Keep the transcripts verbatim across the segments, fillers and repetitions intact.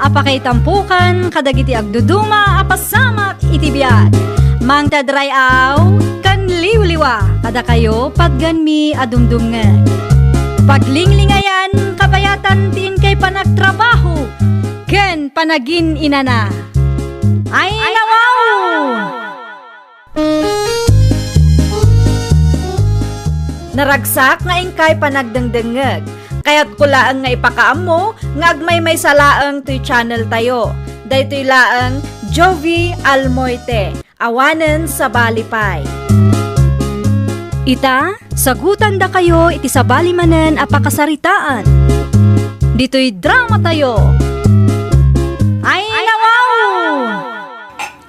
Pakaitampokan kadagiti agduduma a pasamak iti biag. Mangted ray-aw ken liwliwa kadakayo patgenmi a dumdumngeg. Paglinglingayan, kabayatan ti inkay panagtrabaho ken panagin-inana. Ay, nawaw! Naragsak nga inkay panagdengdengngeg. Kayatko laeng nga ipakaammo nga agmaymaysa laeng toy channel tayo. Daytoy laeng Jovi Almoite, awanen sabali pay. Ita, sagutandakayo iti sabali manen a pakasaritaan. Ditoy drama tayo. Ay, nawaw!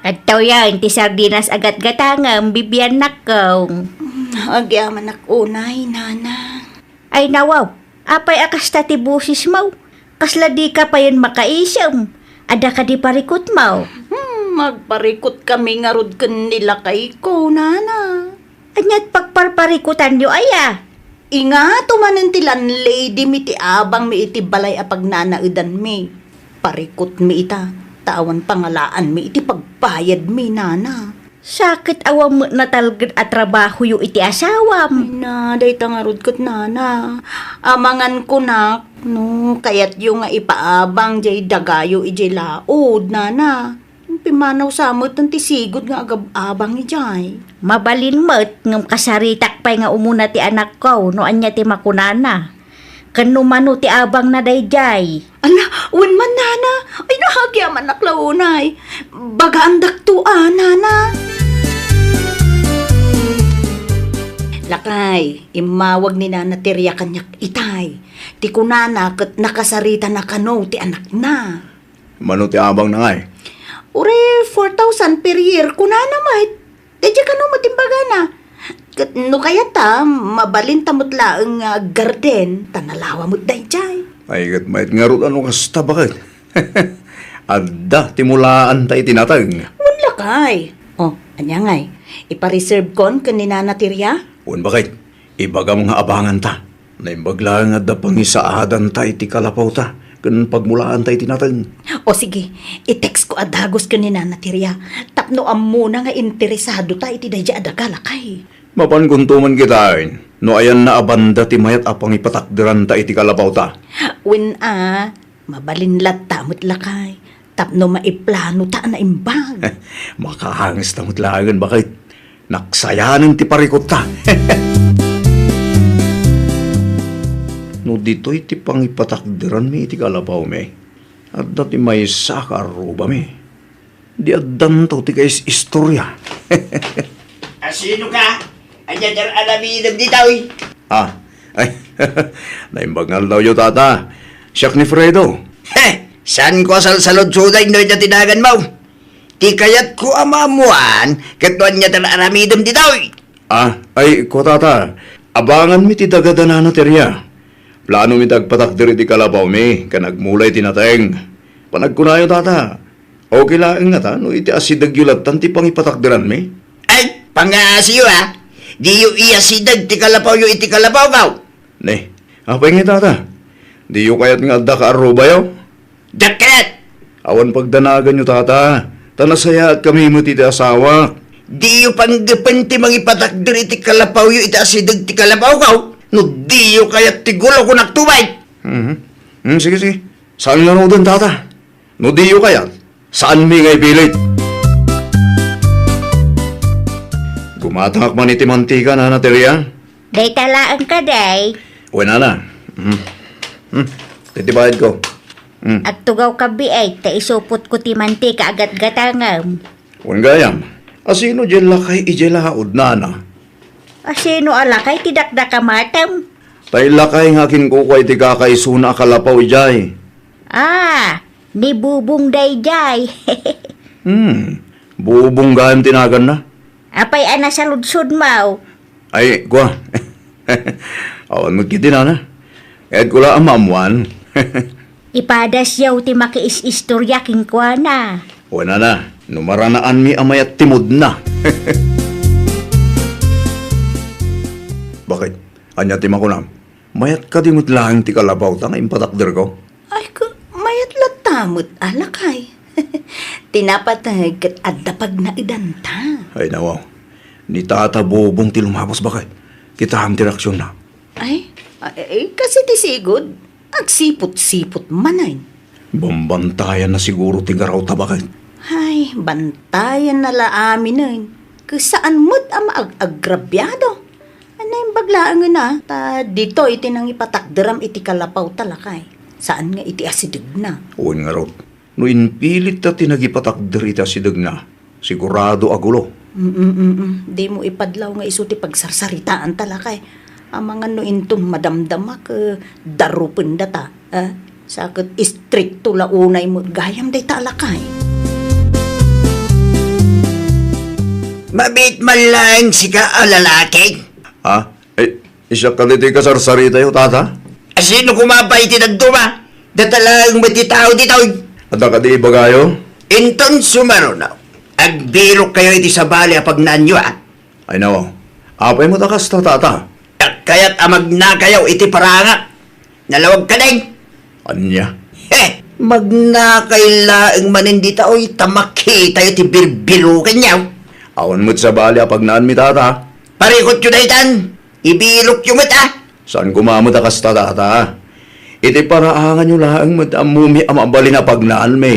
Adtoyen ti sardinas a gatgatangem, bibiannakko. Mm, agyamanak unay, nana. Ay, nawaw, apay a kasta ti bosesmo? Kasla dika payen makaisem? Adda kadi parikutmo? Hmm, agparikutkami ngarud ken ni lakayko, nana. Ania't pagparparikutanyo aya? Ingato manen ti landlady mi ti abangmi iti balay a pagnanaedanmi. Parikutmi ita, ta awan pangalaanmi iti pagbayadmi, nana. Sa ket awan met natalged a trabahoyo iti asawam? Ay na, dayta ngarud ket, nana. Amangan kunak, no kayatyo nga ipaabang jay dagayo idiay laod, nana. Pimmanaw sa met ti sigud nga agab-abang idiay. Mabalin met, ngem kasaritak pay nga umuna ti anakko no ania ti makunana. Ken no mano ti abangna daydiay. Ala, wen man, nana. Ay, no, agyamanak la unay. Bagaandakto a, nana. Lakay, immawag ni Nana Teria kaniak itay. Ti kunana ket nakasaritana kano ti anakna. Mano ti abangna ngay? Uray four thousand per year, kunana met. Daydiay kano met imbagana. Ket no kayat ta, mabalinta met laeng nga aggarden, ta nalawa met daydiay. Ay, ket mayat ngarud a no kasta, baket. Adda ti mulaanta iti nateng. Wen lakay. O, ania ngay? Ipareservekon ken ni Nana Teria? Wen, baket. Ibagam nga abanganta. Naimbag laeng adda pangisaadanta iti kalapawta ken pagmulaanta iti nateng. O sige, i-textko a dagus ken ni Nana Teria tapno ammona nga interesadota iti daydiay a daga, lakay. Mapankonto man kitaen no ayanna a banda ti mayat a pangipatakderanta iti kalapawta. Wen a, mabalin latta met, lakay, tapno maiplanota a naimbag. Makaangesta met laengen, baket. Naksayanen ti parikutta. No ditoy ti pangipatakderanmi iti kalapawmi, adda ti maysa a kaarrubami. Di addanto ti kais-istoria. Asino ka? Ania ti ar-aramidem ditoy? Ah, ay, naimbag nga aldawyo, tata. Siak ni Fredo. He! Saanko a salsaludsoden no ania ti naganmo? Ti kayatko a maammuan ket no ania ti ar-aramidem ditoy. Ah, ay, kua, tata, abanganmi ti daga da Nana Teria. Planomi ti agpatakder iti kalapawmi ken agmula iti nateng. Panagkunayo, tata, okay laeng ngata no iti asidegyo lattan ti pangipatakderanmi? Ay, pangaasiyo, a! Diyo iyasideg ti kalapawyo iti kalapawko. Ne, apay ngay, tata? Diyo kayat nga adda kaarrubayo? Diak kayat! Awan pagdanaganyo, tata, ta nasayaatkami met iti asawak. Diyo panggepen ti mangipatakder iti kalapawyo iti asideg ti kalapawko. No diyo kayat ti gulo, kunak, tubay. Mhm. Hmm, sige, sige. Saan ngaruden, tata? No diyo kayat, saanmi nga ipilit. Gumatangak man iti mantika, Nana Teria. Dayta laeng kadi. Wen, nana. Hmm. Hmm. Iti bayadko. Hmm. Agtugawka biit ta isupotko ti mantika a gatgatangem. Wen gayam, asino diay lakay idiay laod, nana? Asino a lakay ti dakdakamatem? Tay lakay nga akinkukua iti kakaisuna a kalapaw idiay. Ah, ni Bubong daydiay. Hmm, Bubong gayam ti naganna. Apay a nasaludsodmo? Ay, kua. Awan met ketdi, nana. Kayatko la a maammuan. Ipadasyo ti makiis-istoria kenkuana. Wen, nana, no maranaanmi a mayat ti moodna. Baket? Ania ti makunam? Mayat kadi met laeng ti kalapawta nga impatakderko? Ay, ka, mayat latta, Amet a lakay. Ti napateg ket adda pagnaedanta. Ay, nawaw. Ni Tata Bobong ti lumabas, bakay. Kitaem ti reaksion na. Ay, ay, ay, kasi ti sigud, agsipot-sipot manen. Bambantayan na siguro ti garaw ta, bakay. Ay, bantayan na la aminen. Ket saan met a maag-agrabiado. Naimbag laengen a, ta ditoy ti nangipatakderam iti kalapaw ta lakay. Saan nga iti asidegna. Wen ngarud, no impilit ta ti nagipatakder iti asidegna, sigurado a gulo. Mm, mm, mm. Dimo ipadlaw nga isu ti pagsarsaritaan ta lakay. Amangan no inton madamdama ket darupendata. Ah, sa ket istrikto la unay met gayam dayta a lakay. Mabiit man laeng sika a lalaki. Ha? Eh, siak kadi ti kasarsaritayo, Tata? Asino koma pay ti dadduma? Data laeng met ti tao ditoy. Adda kadi ibagayo? Inton sumaruno, agbirokkayo iti sabali a pagnaanyo, a. Ay, nawaw. Apay met a kasta, Tata? Kayat a magnakayo iti paraangak. Nalawag ka, deng? Ania? He! Magnakay laeng manen dita, oy, ta makitayo ti birbirokenyo. Awan met sabali a pagnaanmi, Tata. Parikutyo daytan. Ibirokyo met, a. Saan koma met a kasta, Tata? Iti paraanganyo laeng met ammomi a mabalin a pagnaanmi.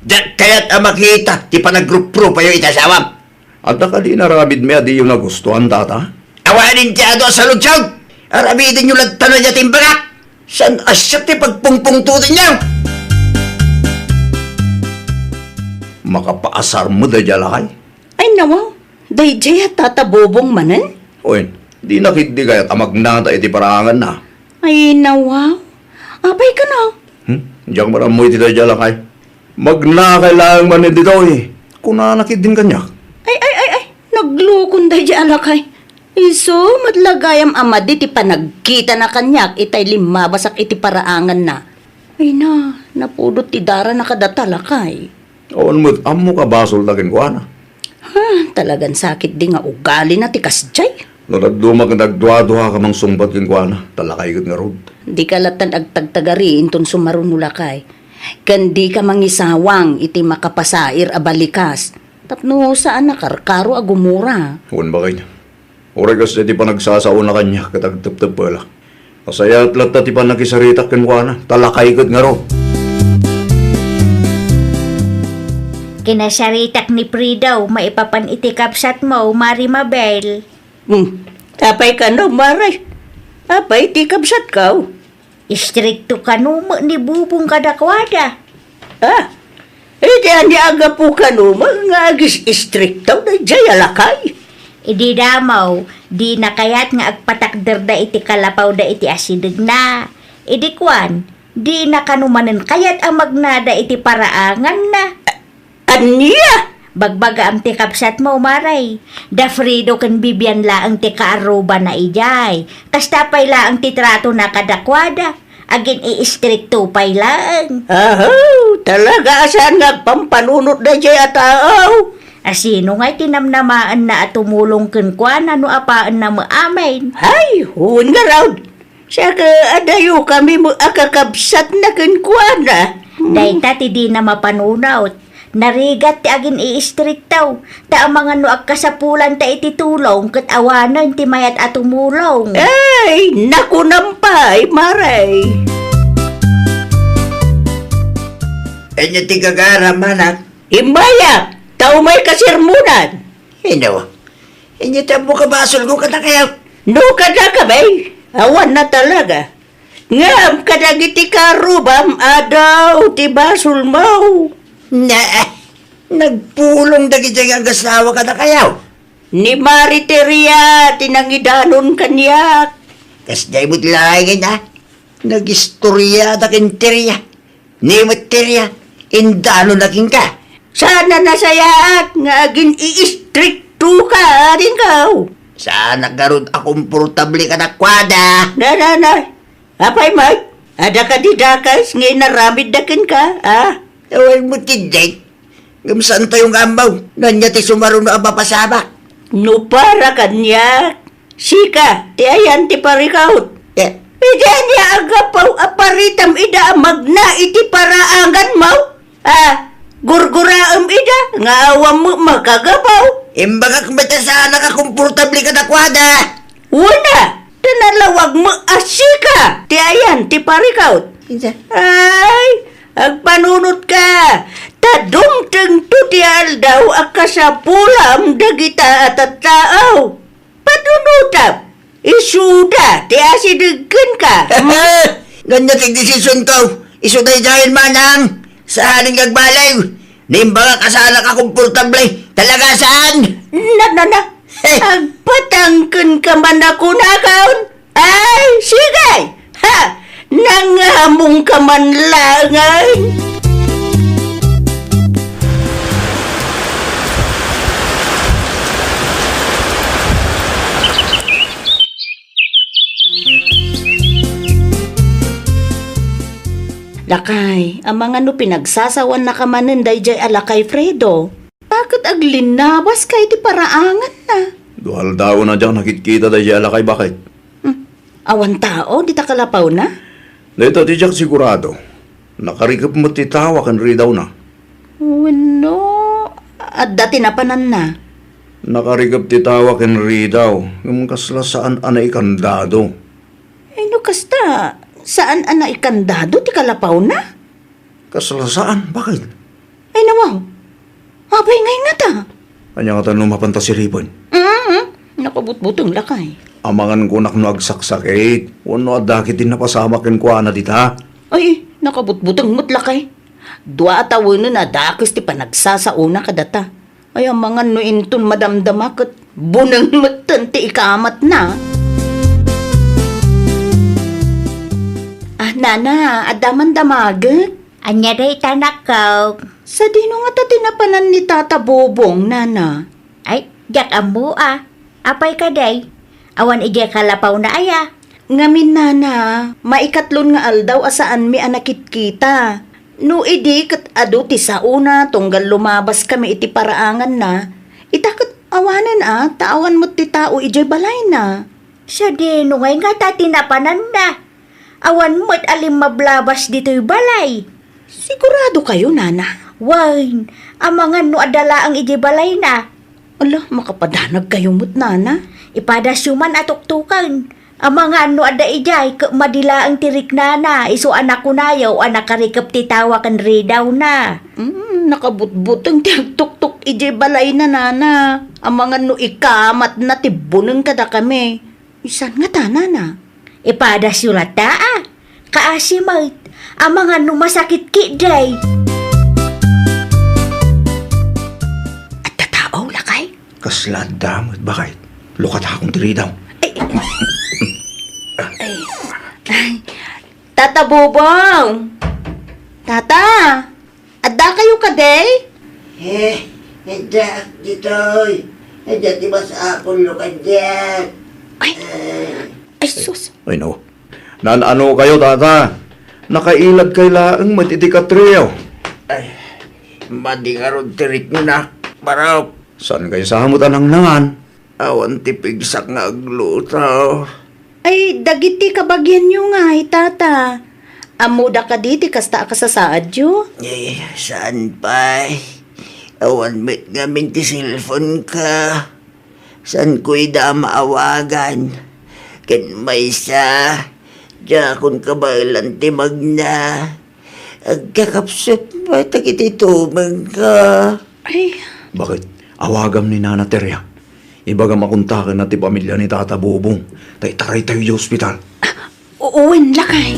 Diak kayat a makita ti panagruprupayo iti asawam. Adda kadi inaramidmi a diyo nagustuan, Tata? Awanen ti adu a saludsod! Aramidenyo latta dayta ti imbagak! Saan a siak ti pagpungpungtotenyo? Makapaasar met daydiay a lakay. Ay, nawaw. Daydiay a Tata Bobong manen? Wen, dina ketdi kayat a magnada iti paraanganna. Ay, nawaw. Apay kano? Hmm? Diak man ammo iti daydiay a lakay. Magnakay laeng manen ditoy. Kunana ketdin kaniak. Ay, ay, ay, ay. Naglukon daydiay a lakay. Isu met la gayam a madi ti panagkitana kaniak itay limmabasak iti paraanganna. Ay na, napudot ti darana kadata, lakay. Awan met ammok a basolda kenkuana. Ha, talagan sakit di nga ugalina ti kasdiay. No dadduma ket agduaduaka mangsungbat kenkuana, ta lakay ket ngarud. Dika lattan agtagtagari inton sumaruno, lakay. Ken dika mangisawang iti makapasair a balikas, tapno saan a karkaro a gumura. Wen, bakay. Uray kasdiay ti panagsasaona kaniak ket agtepteppelak. Nasayaat latta ti pannakisaritak kenkuana, ta lakay ket ngarud. Kinasaritak ni Frido maipapan iti kabsatmo, Mari Mabel. Hmm, apay kano, Mari? Apay ti kabsatko? Istrikto kano met ni Bubong kadakuada. Ah, idi ania a gapu kano met nga agis-istrikto daydiay a lakay? Idi damo, dina kayat nga agpatakderda iti kalapawda iti asidegna. Idi kuan, dina kano manen kayat a magnada iti paraanganna. Ania? Bagbagaam ti kabsatmo, Mari. Da Frido ken Bibian laeng ti kaarrubana idiay. Kasta pay laeng ti tratona kadakuada. Agin-iistrikto pay laeng. Aho, talaga a saan nga agpampanunot daydiay a tao? A sino ngay ti namnamaenna a tumulong kenkuana no apaenna met amin? Hay, wen ngarud. Saka adayokami met a kakabsatna kenkuana. Dayta ti dina mapanunot. Narigat ti agin-iistrikto. Ta amangan no agkasapulanta iti tulong ket awanen ti mayat a tumulong. Ay, nakunam pay, Mari. Ania ti gagaram, anak? Immayak, ta umay kasermonan. Ino? Ania ti ammok a basolko kadakayo? No kadakami, awan na talaga. Ngem kadagiti karrubam, adu ti basolmo. Na, nagpulong dagiti agassawa kadakayo? Ni Mari Teria ti nangidanon kaniak. Kasdiay met laengen a, nagistoriada ken Teria. Ni met Teria, indanonna kenka. Saan a nasayaat nga agin-iistriktoka, adingko. Saanak ngarud a komportable kadakuada. Na, na, na. Apay met, adda kadi dakes nga inaramidda kenka, a? Awan met ketdin. Ngem saantayo nga ammo no ania ti sumaruno a mapasamak. No para kaniak, sika ti ayan ti parikut. Eh? Idi ania a gapu a paritam ida a magna iti paraanganmo? A, gurguraem ida nga awan met makagapu. Imbagak met a saanak a komportable kadakuada. Wen a, ta nalawag met a sika ti ayan ti parikut. Insa? Ay, agpanunotka, ta dumtengto ti aldaw a kasapulam dagita a tattao. Panunotam, isuda ti asideg kenka. Ania ti desisionko? Isu daydiayen, manang. Saanen nga agbaliw. Naimbagak a saanak a komportable. Talaga saan? Na, na, na. Agpatang kenka man a kunakon. Ay, sige! Ha! Nangamongka man laengen! Lakay, amangan no pinagsasawannaka manen daydiay a lakay Fredo. Baket aglinabaska iti paraanganna. Dua aldawen a diak nakitkita daydiay a lakay, baket. Hmm. Awan tao dita kalapawna? Dayta ti diak sigurado. Nakarikep met ti tawa ken ridawna. Wenno, adda ti napananna? Nakarikep ti tawa ken ridaw, ngem kasla saan a naikandado. Ay, no kasta, saan a naikandado ti kalapawna? Kasla saan, baket? Ay, nawaw. Apay ngay ngata? Ania ngata no mapanta siripen? Mm-mm. Nakabutbuteng lakay. Amangan kunak no agsaksakit, wenno adda ketdi napasamak kenkuana dita. Ay, nakabutbuteng met lakay. Dua a tawenen a dakes ti panagsasaona kadata. Ay, amangan no inton madamdama ket buneng metten ti ikamatna. Ah, nana, adda man damagek? Ania dayta, nakko? Sadino ngata ti napanan ni Tata Bobong, nana? Ay, diak ammo a. Apay kadi? Awan idiay kalapawna aya? Ngamin, nana, maikatlon nga aldaw a saanmi a nakitkita. No idi ket adu ti saona tunggal lumabaskami iti paraanganna, ita ket awanen a ta awan met ti tao idiay balayna. Sadino ngay ngata ti napananna? Awan met a limmablabas ditoy balay. Siguradokayo, nana? Wen, amangan no adda laeng idiay balayna. Ala, makapadanagkayo met, nana. Ipadasyo man a tuktoken. Amangan no adda idiay, ket madi laeng ti riknana, isu a nakunayo a nakarikep ti tawa ken ridawna. Mm, nakabutbuteng ti agtuktok idiay balayna, nana. Amangan no ikamatna ti buneng kadakami. Saan ngata, nana? Ipadasyo latta a. Kaasi met, amangan no masakit ketdi. Adda tao, lakay? Kasla adda met, baket. Lukatakon ti ridaw. Ay. Ay. Ay. Tata Bobong! Tata! Addakayo kadi? Eh, addaak ditoy. Adda ti masapulyo kadiak. Ay, eh. Ay, sus. Ay, no. Naan-anokayo, tata? Nakailadkayo laeng met iti katriyo. Ay, madi ngarud ti riknak, barok. Saankayo sa met a nangnangan? Awan ti pigsak nga agluto. Ay, dagiti kabagianyo ngay, tata. Ammoda kadi ti kasta a kasasaadyo? Eh, saan pay? Awan met ngamin ti cellphone-ka. Saanko ida a maawagan? Ken maysa, diakon kabaelan ti magna. Agkakapsut pay dagiti tumengko. Ay. Baket? Awagam ni Nana Teria. Ibagam a kontakenna ti pamilya ni Tata Bobong, ta itaraytayo idiay ospital. Wen, lakay.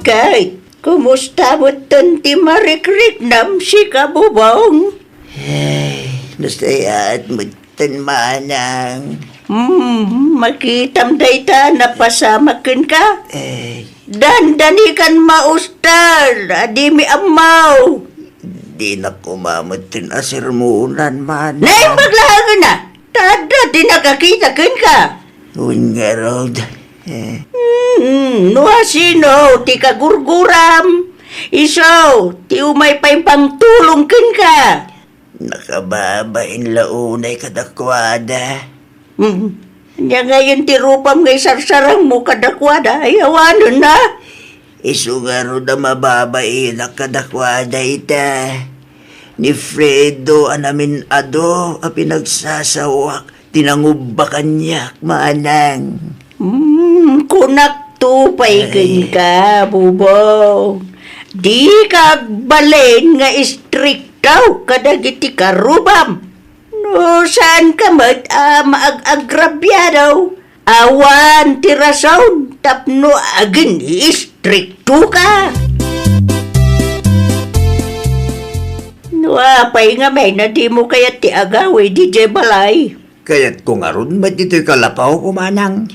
Kay, kumusta metten ti marikriknam, sika, Bobong? Ay, nasayaat met Ten manang. Hmm, makitam dayta a napasamak kenka? Eh. Dandanikan maustar, a dimi ammo. Dinak koma metten a sermonan, manang. Naimbag laengen a, ta adda ti nakakita kenka. Wen ngarud. Eh. Hmm, no asino ti kagurguram, isu ti umay pay pangtulong kenka. Nakababain la unay kadakuada. Hmm. Ania ngayen ti rupam nga isarsarangmo kadakuada? Ay, awanen a. Isu ngarud a mababainak kadakuada ita. Ni Fredo a namin-adu a pinagsasawak ti nangubba kaniak, manang. Hmm, kunakto pay Ay. kenka, Bubong. Dika agbalin nga istrikto kadagiti karubam. No saanka met a maag-agrabiado, awan ti rason tapno agin-istriktoka. No apay ngamin a dimo kayat ti agawid idiay balay? Kayatko ngarud met ditoy kalapawko, manang.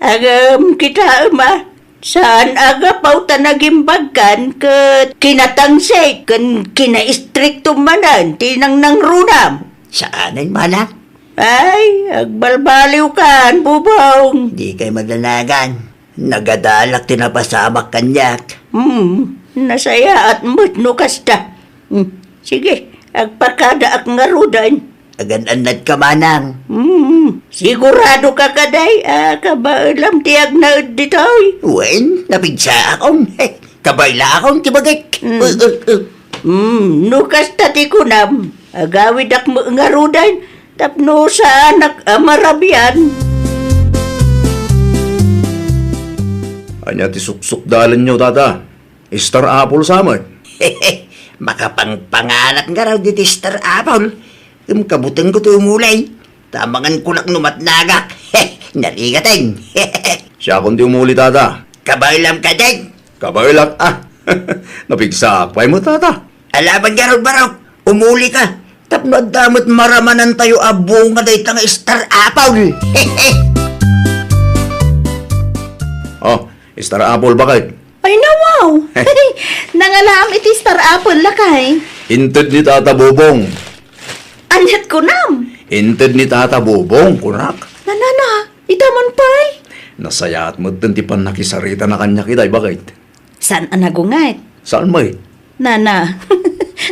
Agam kitaem a, saan a gapu ta nagimbagkan ket kinatangsit ken kinaistrikto manen ti nangnangrunam. Saanen, manang. Ay, agbalbaliwkan, Bubong. Dikay madanagan. Nagadalak ti napasamak kaniak. Hmm, nasayaat met no kasta. Hmm, sige, agpakadaak ngaruden. Agan-annadka, manang. Hmm, sigurado ka kadi a kabaelam ti agnaed ditoy? Wen, napigsaakon. Kabaelakon ti bagik. Hmm. Uh, uh, uh. Hmm, no kasta ti kunam, agawidak met ngaruden tapno saanak a marabian. Ania ti suksukdalenyo, tata? Star apple sa met. Makapangpanganak ngarud iti star apple. Ngem kabutengko ti umuli. Ta manganko laeng no matnagak. Narigaten. Siakon ti umuli, tata. Kabaelam kadi? Kabaelak, ah. Napigsaak pay met, tata. Ala met ngarud, barok, umulika. Tapno adda met maramanantayo a bunga dayta nga star apple. Oh, star apple, baket. Ay, nawaw! Nangalaam iti star apple, lakay. Inted ni Tata Bobong. Aniat kunam? Inted ni Tata Bobong, kunak. Nanana, ita man pay? Nasayaat metten ti pannakisaritana kaniak itay, baket. Saan a nagunget? Saan met? Nana,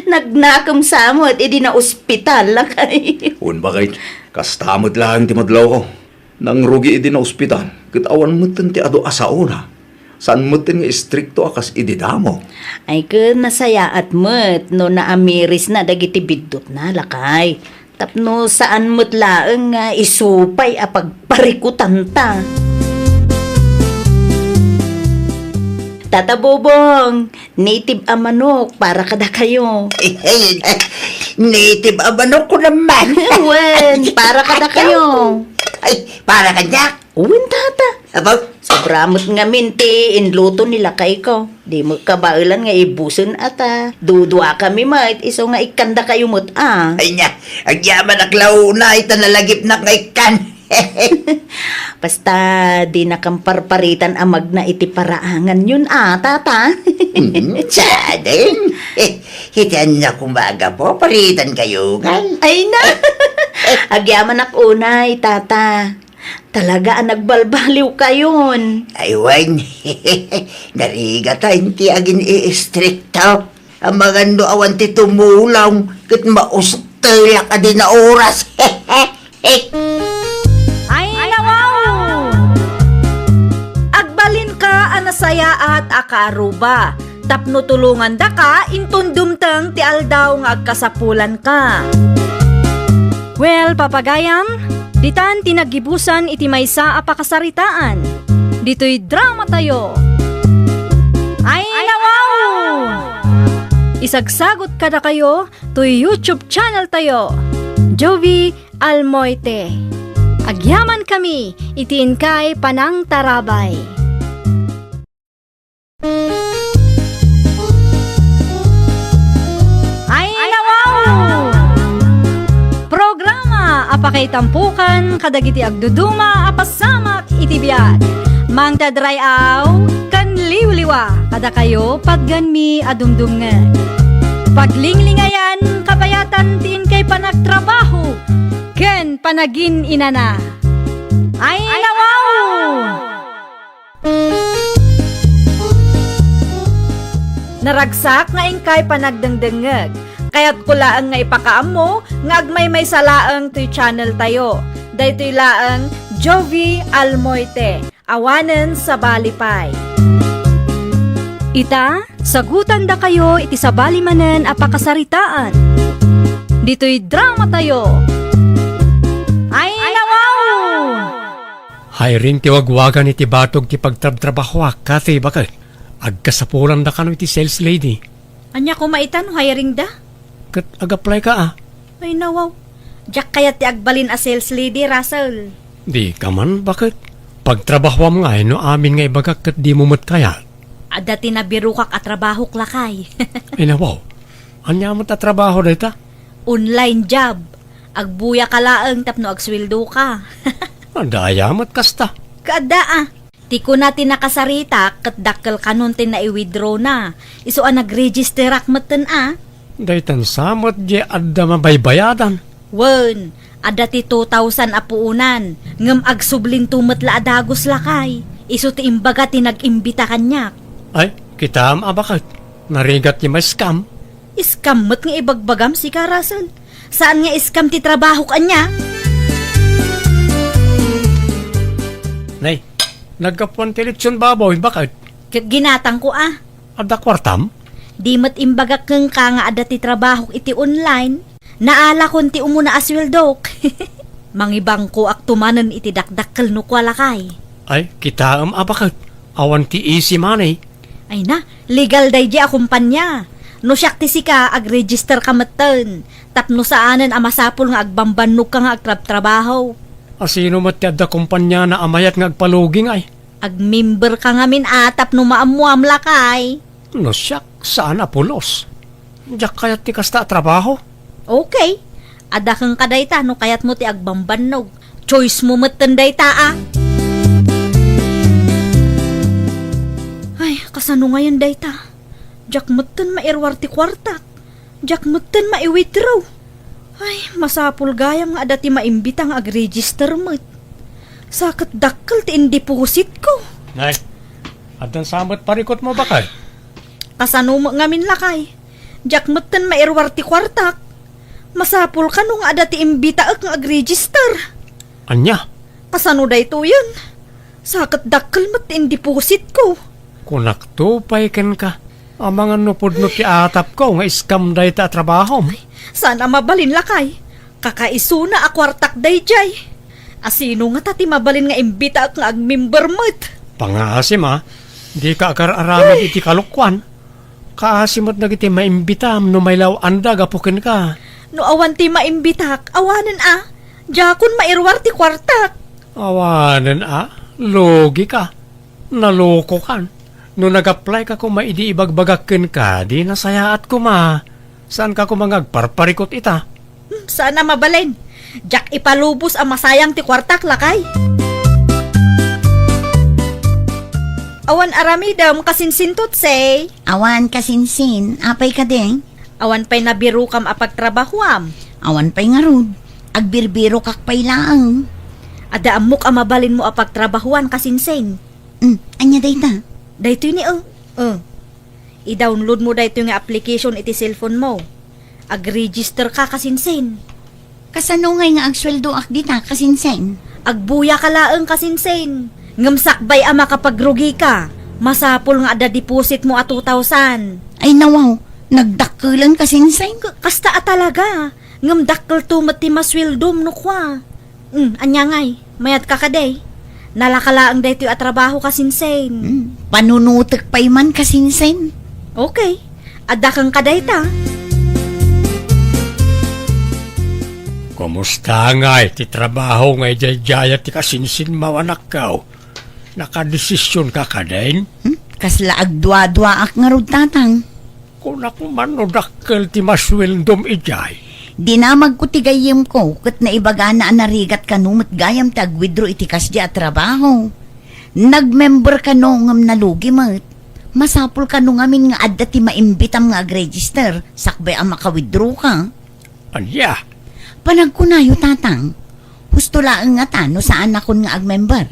nagnakem sa met idi naospital, lakay. Wen, baket, kasta met laeng ti madlawko. Nangrugi idi naospital, ket awan metten ti adu a saona. Saan metten nga istrikto a kas idi damo. Ay, ket nasayaat met no naamirisna dagiti biddutna, lakay. Tapno saan met laeng nga isu pay a pagparikutanta. Tata Bobong, native a manok para kadakayo. Native a manok ko naman. Wen, para kadakayo. Ay, para kaniak? Wen, tata. Abaw? Sobra met ngamin ti inluto ni lakayko. Di met kabaelan nga ibusen ata. Dudua kami met, isu nga ikkandakayo met a. Ay nia, agyamanak la unay ta nalagipnak nga ikkan. Basta, dinakam parparitan a magna iti paraanganyon a, tata. Mm, sadeng. Eh, iti ania koma a gapu, paritankayo ngay. Ay na! Agyamanak unay, tata. Talaga a nagbalbaliwkayon. Ay, wen. Narigatayon ti agin-iistrikto. Amangan no awan ti tumulong, ket maustelak a di naoras. Ay, nawaw! Agbalinka a nasayaat a kaaruba, tapno tulongandaka inton dumteng ti aldaw nga agkasapulanka. Well, papagayam, ditan ti naggibusan iti maysa a pakasaritaan. Ditoy dramatayo. Ay, nawaw! Isagsagot kadakayo toy YouTube channel tayo, Jovie Almoite. Agyaman kami iti inkay panangtarabay. Ay, nawaw! Programa a pakaitampukan kadagiti agduduma a pasamak iti biag. Mangted ray-aw ken liwliwa kadakayo patgenmi a dumdumngeg. Paglinglingayan kabayatan ti inkay panagtrabaho ken panagin-inana. Ay, nawaw! Naragsak nga inkay panagdengdengngeg. Kayatko laeng nga ipakaammo nga agmaymaysa laeng toy channel tayo. Daytoy laeng Jovie Almoite. Awanen sabali pay. Ita, sagutandakayo iti sabali manen a pakasaritaan. Ditoy dramatayo. Ay, nawaw! Hiring ti wagwagan iti batog ti pagtrabtrabahoak, Kathy, baket. Agkasapulan da kano iti sales lady. Ania koma ita no hiring da? Ket ag-apply ka, a? Ay, nawaw. Diak kayat ti agbalin a sales lady, Russell. Di ka man, baket? Pagtrabahoam ngay no amin nga ibagak ket dimo met kayat. Adda ti nabirokak a trabahok, lakay. Ay, nawaw. Ania met a trabaho dayta? Online job. Agbuya ka laeng tapno agsueldo ka. Adda aya met kasta? Kaadda, a. Ti kuna ti nakasaritak ket dakkel kanon ti nai-withdrawna. Isu a nagregisterak metten, a. Daytan sa met diay adda mabaybayadan. Wen, adda ti two thousand a puonan, ngem agsublinto met la a dagus, lakay. Isu ti imbaga ti nag-imbita kaniak. Ay, kitaem a, baket. Narigat ti ma-scam. Scam met nga ibagbagam, sika, Russell. Saan nga scam ti trabahok, ania? Nay, naggapuan ti litson baboy, baket. Ket ginatangko, a. Adda kuartam? Di met imbagak kenka nga adda ti trabahok iti online. Naalakon ti umuna a sueldok. Mangibangkoakto manen iti dakdakkel no kua, lakay. Ay, kitaem a, baket. Awan ti easy money. Ay na, legal daydiay a kumpania. No siak ti sika, agregister ka metten. Tapno saanen a masapul nga agbambannogka nga agtrabtrabaho. A, sino met ti adda kumpaniana a mayat nga agpalugi ngay? Agmember ka ngamin a tapno maammoam, lakay. No siak, saan a pulos. Diak kayat ti kasta a trabaho. Okay. Adda kenka dayta no kayatmo ti agbambannog. Choice mo metten dayta, a. Ay, kasano ngayen dayta? Diak metten mairuar ti kuartak. Diak metten mai-withdraw. Ay, masapul gayam nga adda ti maimbita nga agregister met. Sa ket dakkel ti indepositko. Nay, addan sa met parikutmo, baket? Kasano met ngamin, lakay? Diak metten mairuar ti kuartak. Masapul kano nga adda ti imbitaek nga agregister. Ania? Kasano daytoyen? Sa ket dakkel met ti indepositko. Kunakto pay kenka, amangan no pudno ti atapko nga scam dayta a trabahom. Saan a mabalin, lakay. Kakaisuna a kuartak daydiay. A, sino ngata ti mabalin nga imbitaek nga agmember met? Pangaasim, a. Dika agar-aramid iti kalokuan. Kaasi met dagiti maimbitam no mailaw-anda gapu kenka. No awan ti maimbitak, awanen a. Diakon mairuar ti kuartak. Awanen a. Lugika. Nalokokan. No nag-applyka koma idi ibagbagak kenka, di nasayaat koma. Saanka koma nga agparparikut ita? Hmm, saan a mabalin. Diak ipalubos a masayang ti kuartak, lakay. Awan aramidem, kasinsin, Tutsay? Awan, kasinsin. Apay kadi? Awan pay nabirokam a pagtrabahoam? Awan pay ngarud. Agbirbirokak pay laeng. Adda ammok a mabalinmo a pagtrabahoan, kasinsin. Hmm, ania dayta? Daytoy ni, oh. Oh. I-download mo daytoy nga application iti cellphone mo. Ag-register ka, kasinsin. Kasano ngay nga agsueldoak dita, kasinsin? Agbuya ka laeng, kasinsin. Ngem sakbay a makapagrugika, masapul nga adda deposit mo a two thousand. Ay, nawaw, nagdakkelen, kasinsin. K-, kasta a talaga. Ngem dakkelto met ti masueldom no kua. Hmm, ania ngay? Mayat ka kadi? Nalaka laeng daytoy a trabaho, kasinsin. Hmm, panunutek pay man, kasinsin. Okay. Adda kenka dayta. Kumusta ngay ti trabaho nga idiaydiayat ti kasinsinmo, anakko? Nakadesisionka kadin? Hmm? Kasla agduaduaak ngarud, tatang. Kunak man no dakkel ti masueldom idiay. Dinamagko ti gayyemko ket naibagana a narigat kano met gayam ti agwidro iti kasdi a trabaho. Nagmember kano ngem nalugi met. Masapul kano ngamin nga adda ti maimbitam nga agregister sakbay a makawidro ka. Ania? Panagkunayo, tatang. Husto laeng ngata no saanakon nga agmember.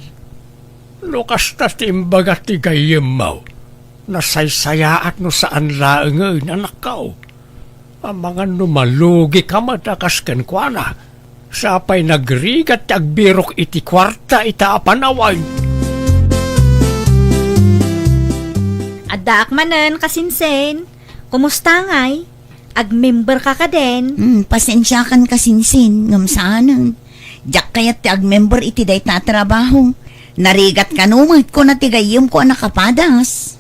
No kasta ti imbaga ti gayyemmo, nasaysayaat no saan laengen, anakko. Amangan no malugika met a kas kenkuana. Sapay nagrigat ti agbirok iti kuarta ita a panawen. Addaak manen, kasinsin. Kumusta ngay? Agmember ka kadin? Hmm, pasensiakan, kasinsin, ngem saanen. Diak kayat ti agmember iti dayta a trabaho. Narigat kano met, kuna ti gayyemko a nakapadas.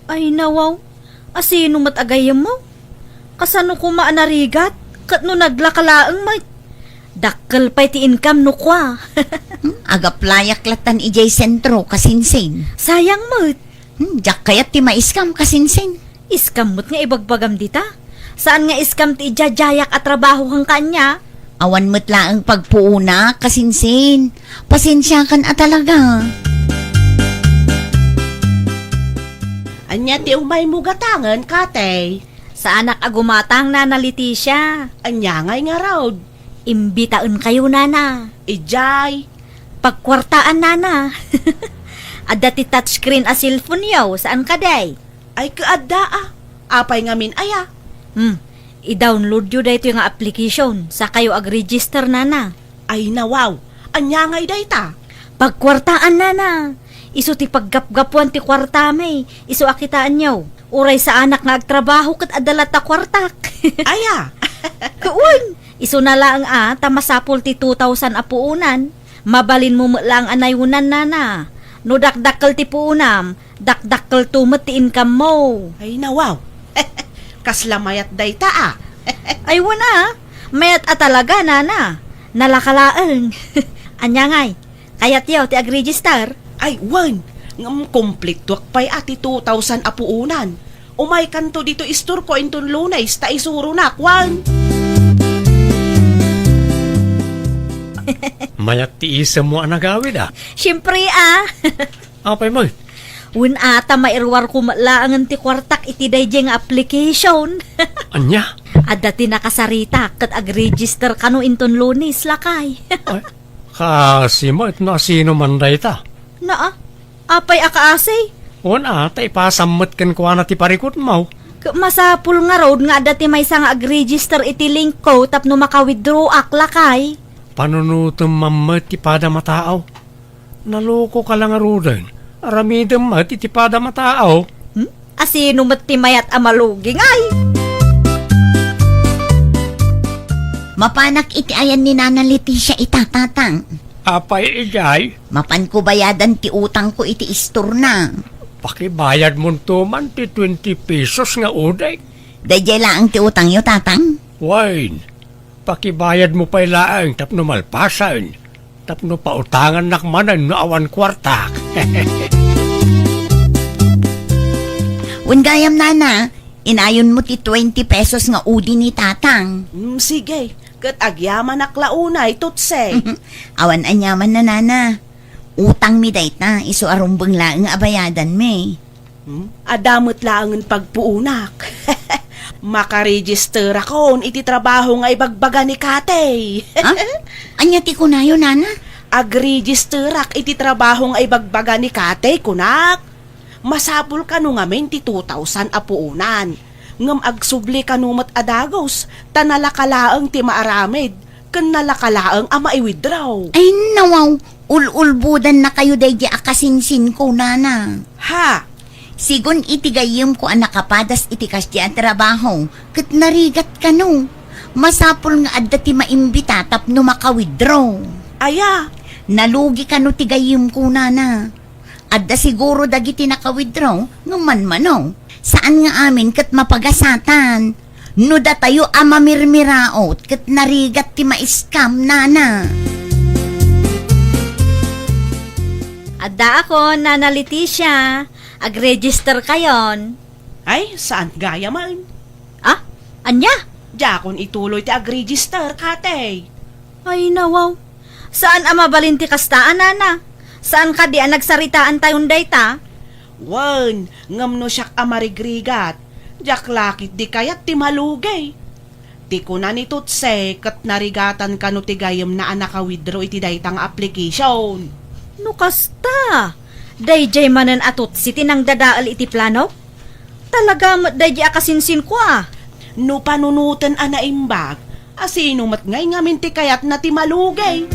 Ay, nawaw. Asino met a gayyemmo? Kasano koma a narigat? Ket no naglaka laeng met, dakkel pay ti income no kua. Hmm, agaplayak latan idiay sentro, kasinsin. Sayang met. Hmm, diak kayat ti ma-scam, kasinsin. Scam met nga ibagbagam dita? Saan nga scam ti idiadiayak a trabaho ken kanya? Awan met laeng pagpuonak, kasinsin. Pasensiakan a talaga. Ania ti umaymo gatangen, Katey? Saanak a gumatang, Nana Leticia. Ania ngay ngarud? Imbitaenkayo, Nana. Idiay? Pagkuartaan, Nana. Adda ti touchscreen a cellphone-yo, saan kadi? Ay, ket adda, a. Apay ngamin aya? Hmm. I-download-yo daytoy nga application, sakayo ag-register, Nana. Ay, nawaw. Ania ngay dayta? Pagkuartaan, Nana. Isu ti paggapgapuan ti kuartami. Isu a kitaenyo. Uray saanak nga agtrabaho ket adda latta kuartak. Aya? Kuon. Isuna laeng a, ta masapul ti two thousand a puonan. Mabalinmo met laeng a nayonan, Nana. No dakdakkel ti puonam, dakdakkelto met ti income-mo. Ay, nawaw. Kasla mayat dayta, a. Ay, wen a. Mayat a talaga, Nana. Nalaka laeng. Ania ngay? Kayatyo ti ag-register? Ay, wen. Ngem kumpletoak pay a ti two thousand a puonan. Umaykanto ditoy istorko inton Lunes ta isuronak, wen. Mayat ti isemmo a nagawid, a. Siempre, a. Apay met? Wen a, ta mairuarko met laengen ti kuartak iti daydiay nga application. Ania? Adda ti nakasaritak ket ag-register kano inton Lunes, lakay. Ay, kaasi met no asino man dayta? Naa, apay a kaasi? Wen a, ta ipasam met kenkuana ti parikutmo. Ket masapul ngarud nga adda ti maysa nga ag-register iti linkko tapno maka-withdraw-ak, lakay. Panunotem man met ti padam a tao. Nalokoka la ngaruden. Aramidem met iti padam a tao. Hmm? Asino met ti mayat a malugi ngay? Mapanak iti ayan ni Nana Leticia ita, Tatang. Apay idiay? Mapanko bayadan ti utangko iti istorna. Pakibayadmonto man ti twenty pesos nga udig. Daydiay laeng ti utangyo, Tatang? Wen, pakibayadmo pay laeng tapno malpasen. Tapno pautangannak manen no awan kuartak. Wen gayam, Nana, inayonmo ti twenty pesos nga udi ni Tatang. Mm, sige. Ket agyamanak la unay, Tutse. Awan aniaman, Nana. Utangmi dayta, isu a rumbeng laeng a bayadanmi. Hmm? Adda met laengen pagpuonak. Makaregisterakon iti trabaho nga ibagbaga ni Katey. Ha? Ania ti kunayo, Nana? Agregisterak iti trabaho nga ibagbaga ni Katey, kunak. Masapul kano ngamin ti two thousand a puonan. Ngem agsubli kano met a dagus, ta nalaka laeng ti maaramid. Ken nalaka laeng a mai-withdraw. Ay, nawaw, ul-ulbodannakayo daydi a kasinsinko, Nana. Ha? Sigun iti gayyemko a nakapadas iti kasdi a trabaho, ket narigat kano. Masapul nga adda ti maimbita tapno maka-withdraw. Aya? Nalugi kano ti gayyemko, Nana. Adda siguro dagiti naka-withdraw nga manmanaw. Saan nga amin ket mapagasatan. No datayo a mamirmiraot ket narigat ti ma-scam, Nana. Addaakon, Nana Leticia. Ag-register kayon. Ay, saan gayam? Ah? Ania? Diakon ituloy ti ag-register, Katey. Ay, nawaw. Saan a mabalin ti kasta, Nana? Saan kadi a nagsaritaantayon dayta? Wen, ngem no siak a marigrigat, diak la ketdi kayat ti malugi. Ti kuna ni Tutse ket narigatan kano ti gayyemna a naka-withdraw iti dayta nga application. No kasta, daydiay manen a Tutse ti nangdadael iti planok? Talaga met daydi a kasinsinko a. No panunoten a naimbag, asino met ngay ngamin ti kayatna ti malugi?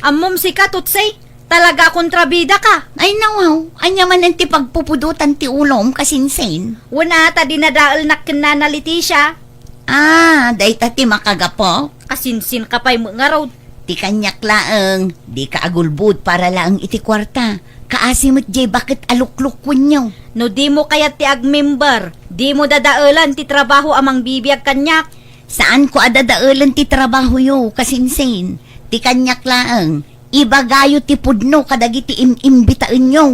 Ammom sika, Tutsay, Talaga a kontrabidaka. Ay, nawaw. Ania manen ti pagpupudotan ti ulom, kasinsin? Wen a, ta dinadaelnak ken Nana Leticia. Ah, dayta ti makagapu? Kasinsinka pay met ngarud. Ti kaniak laeng, dika agulbod para laeng iti kuarta. Kaasi met diay baket a luklukwenyo. No dimo kayat ti agmember, dimo dadaelen ti trabaho a mangbibiag kaniak. Saanko a dadaelen ti trabahoyo, kasinsin. Ti kaniak laeng, ibagayo ti pudno kadagiti im-imbitaenyo.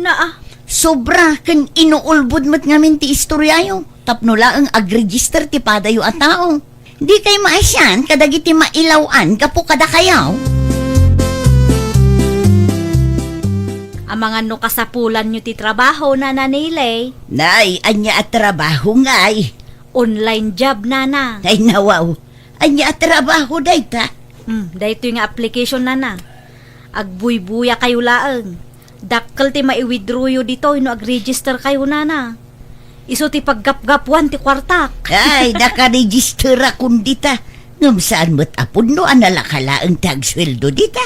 Naa. Sobra ken inuulbod met ngamin ti istoriayo tapno laeng agregister ti padayo a tao. Dikay maasian kadagiti mailaw-an gapu kadakayo. Amangan no kasapulanyo ti trabaho, Nana Nilay. Nay, ania a trabaho ngay? Online job, Nana. Ay, nawaw. Ania a trabaho dayta? Hmm, daytoy nga application, Nana. Agbuybuyakayo laeng. Dakkel ti mai-withdrawyo ditoy no agregisterkayo, Nana. Isu ti paggapgapuan ti kuartak. Ay, nakaregisterakon dita. Ngem saan met a pudno a nalaka laeng ti agsueldo dita.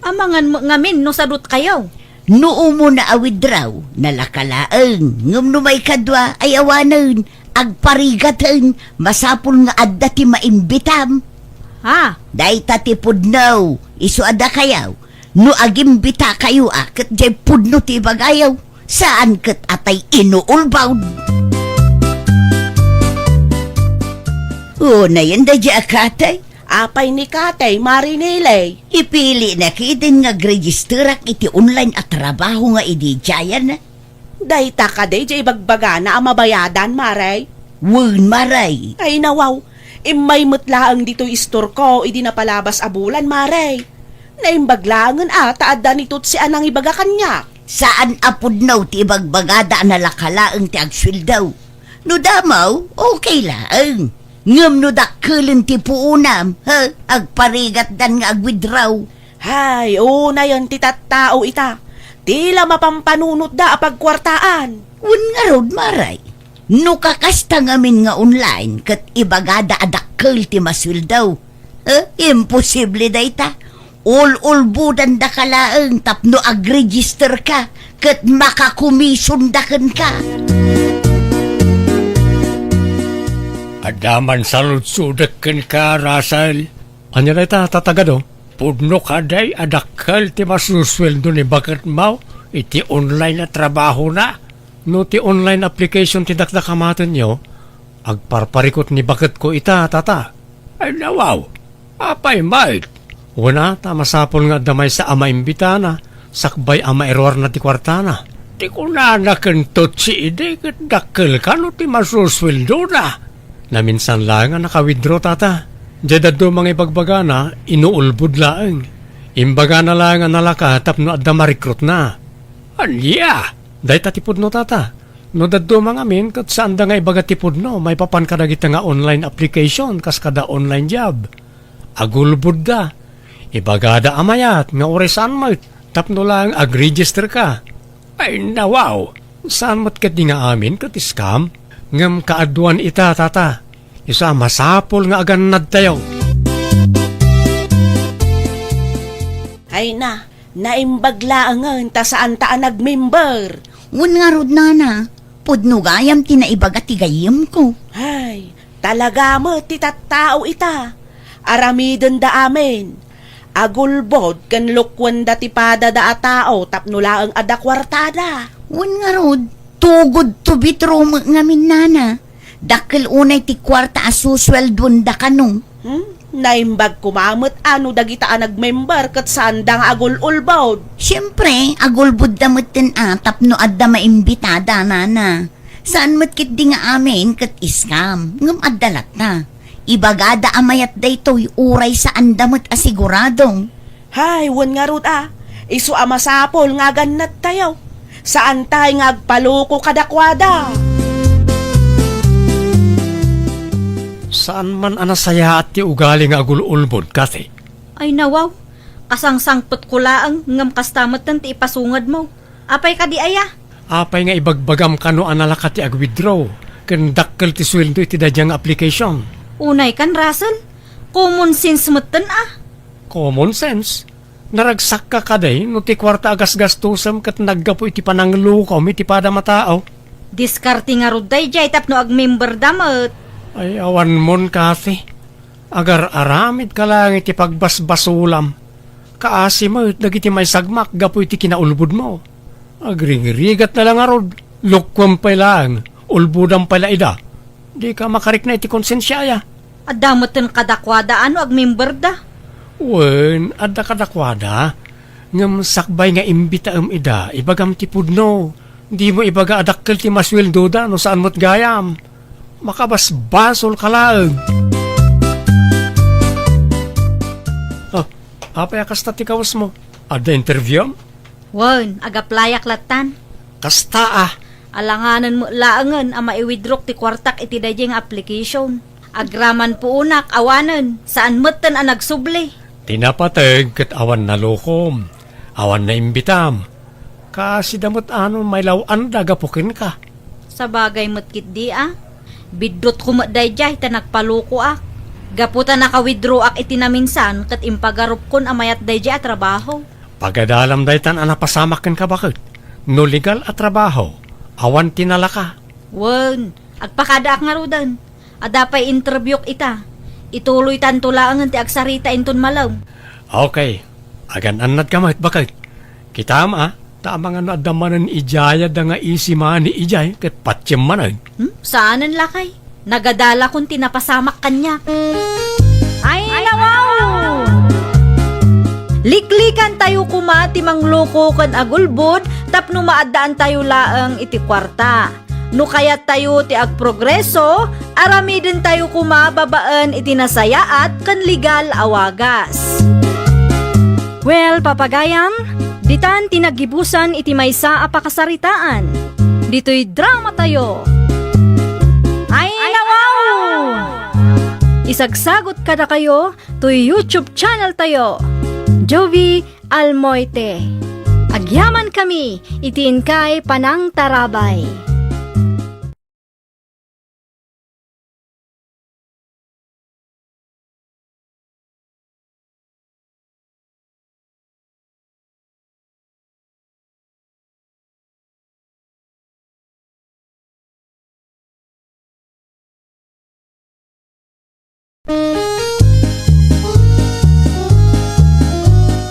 Amangan met ngamin no sadutkayo. No umuna a withdraw, nalaka laeng. Ngem no maikadua, ay awanen, agparigaten, masapul nga adda ti maimbitam. Ha? Dayta ti pudno, isu a dakayo. No agimbitakayo a ket diay pudno ti ibagayo, saan ket a tay inuulbod. Unayen daydiay a katay. Apay ni katay, Mare Nilay? Ipilina ketdin nga agregisterak iti online a trabaho nga idi diayen. Dayta kadi diay ibagbagana a mabayadan, Mare? Wen, Mare. Ay, nawaw. Immay met laeng ditoy istorko idi napalabas a bulan, Mare. Naimbag laengen a ta adda ni Totsi a nangibaga kaniak. Saan a pudno ti ibagbagada a nalaka laeng ti agsueldo. No damo, okay laeng. Ngem no dakkelen ti puonam, ha, agparigatdan nga agwithdraw. Hay, unayen ti tattao ita. Ti la mapampanunotda a pagkuartaan. Wen ngarud, Mare. No kakasta ngamin nga online ket ibagada a dakkel ti masueldo, eh, imposible dayta. Ul-ulbodandaka laeng tapno agregisterka ket makakomisondaka kenka. Adda man saludsodek kenka, Russell. Ania dayta, Tata Gado? Pudno kadi a dakkel ti masusueldo ni baketmo iti online a trabahona? No ti online application ti dakdakamatenyo, agparparikut ni baketko ita, Tata. Ay, nawaw. Apay met? Wen a, ta masapul nga adda maysa a maimbitana, sakbay a mairuarna ti kuartana. Ti kunana ken Totsi idi ket dakkel kano ti masusueldona. Naminsan laeng a naka-withdraw, Tata. Diay dadduma nga ibagbagana, inuulbod laeng. Imbagana laeng a nalaka tapno adda ma-recruitna. Ania? Dayta ti pudno, Tata. No dadduma ngamin ket saanda nga ibaga ti pudno maipapan kadagita nga online application kas kada online job. Agulbodda. Ibagada a mayat nga uray saan met tapno laeng agregisterka. Ay, nawaw! Saan met ketdi nga amin ket scam? Ngem kaaduan ita, Tata. Isu a masapul nga agannadtayo. Ay na, naimbag laengen ta saanta a nagmember. Wen ngarud, Nana, pudno gayam ti naibaga ti gayyemko. Ay, talaga met ti tattao ita. Aramidenda amin. Agulbod ken lukuenda ti padada a tao tapno laeng adda kuartada. Wen ngarud, too good to be true met ngamin, Nana. Dakkel unay ti kuarta a susueldoenda kano. Hmm? Naimbag koma met a no dagita a nagmember ket saanda nga agul-ulbod. Siempre, agulbodda metten a tapno adda maimbitada, Nana. Saan met ketdi nga amin ket scam, ngem adda latta. Ibagada a mayat daytoy uray saanda met a sigurado. Hay, wen ngarud a, isu a masapul nga agannadtayo. Saantay nga agpaloko kadakuada. Saan man a nasayaat ti ugali nga agul-ulbod, Kathy. Ay, nawaw. Kasangsangpetko laeng ngem kasta metten ti ipasungedmo. Apay kadi aya? Apay nga ibagbagam kano a nalaka ti agwithdraw ken dakkel ti sueldo iti daydiay nga application? Unay kan, Russell. Common sense metten a. Common sense? Naragsakka kadi no ti kuarta a gasgastosem ket naggapu iti pananglukom iti padam a tao? Diskarte ngarud daydiay tapno agmemberda met. Ay, awanmon, Kathy. Agar-aramidka laeng iti pagbasbasolam. Kaasi met dagiti maisagmak gapu iti kinaulbodmo. Agrigrigrigatna la ngarud, lukuem pay laeng, ulbodam pay la ida. Dika makarikna iti konsensia, aya? Adda metten kadakuada a no agmemberda? Wen, adda kadakuada. Ngem sakbay nga imbitaem ida, ibagam ti pudno. Dimo ibaga a dakkel ti masueldoda no saan met gayam. Makabasbasolka laeng. Ah, apay a kasta ti kawesmo? Adda interviewem? Wen, agaplayak lattan. Kasta a. Alanganen met laengen a maiwithdrawk ti kuartak iti daydiay nga application. Agraman puonak, awanen, saan metten a nagsubli. Ti napateg ket awan nalukom, awan naimbitam. Kaasida met a no mailaw-anda gapu kenka. Sabagay met ketdi a. Biddutko met daydiay ta nagpalokoak. Gapu ta naka-withdrawak iti naminsan ket impagarupkon a mayat daydiay a trabaho. Pagadalam daytan a napasamak kenka baket. No legal a trabaho, awan ti nalaka. Wen, agpakadaak ngaruden. Adda pay interviewk ita. Ituloytanto laengen ti agsarita inton malem. Okay. Agan-annadka met, baket. Kitam a, ta amangan no adda manen idiay adda nga easy money idiay ket patiem manen. Hmm? Saanen, lakay? Nagadalakon ti napasamak kaniak. Ay, nawaw! Liklikantayo koma ti mangloko ken agulbod tapno maaddaantayo laeng iti kuarta. No kayattayo ti agprogreso, aramidentayo koma babaen iti nasayaat ken legal a wagas. Well, papagayam, ditan ti naggibusan iti maysa a pakasaritaan. Ditoy dramatayo. Ay, nawaw! Isagsagot kadakayo toy YouTube channel tayo, Jovie Almoite. Agyamankami iti inkay panangtarabay.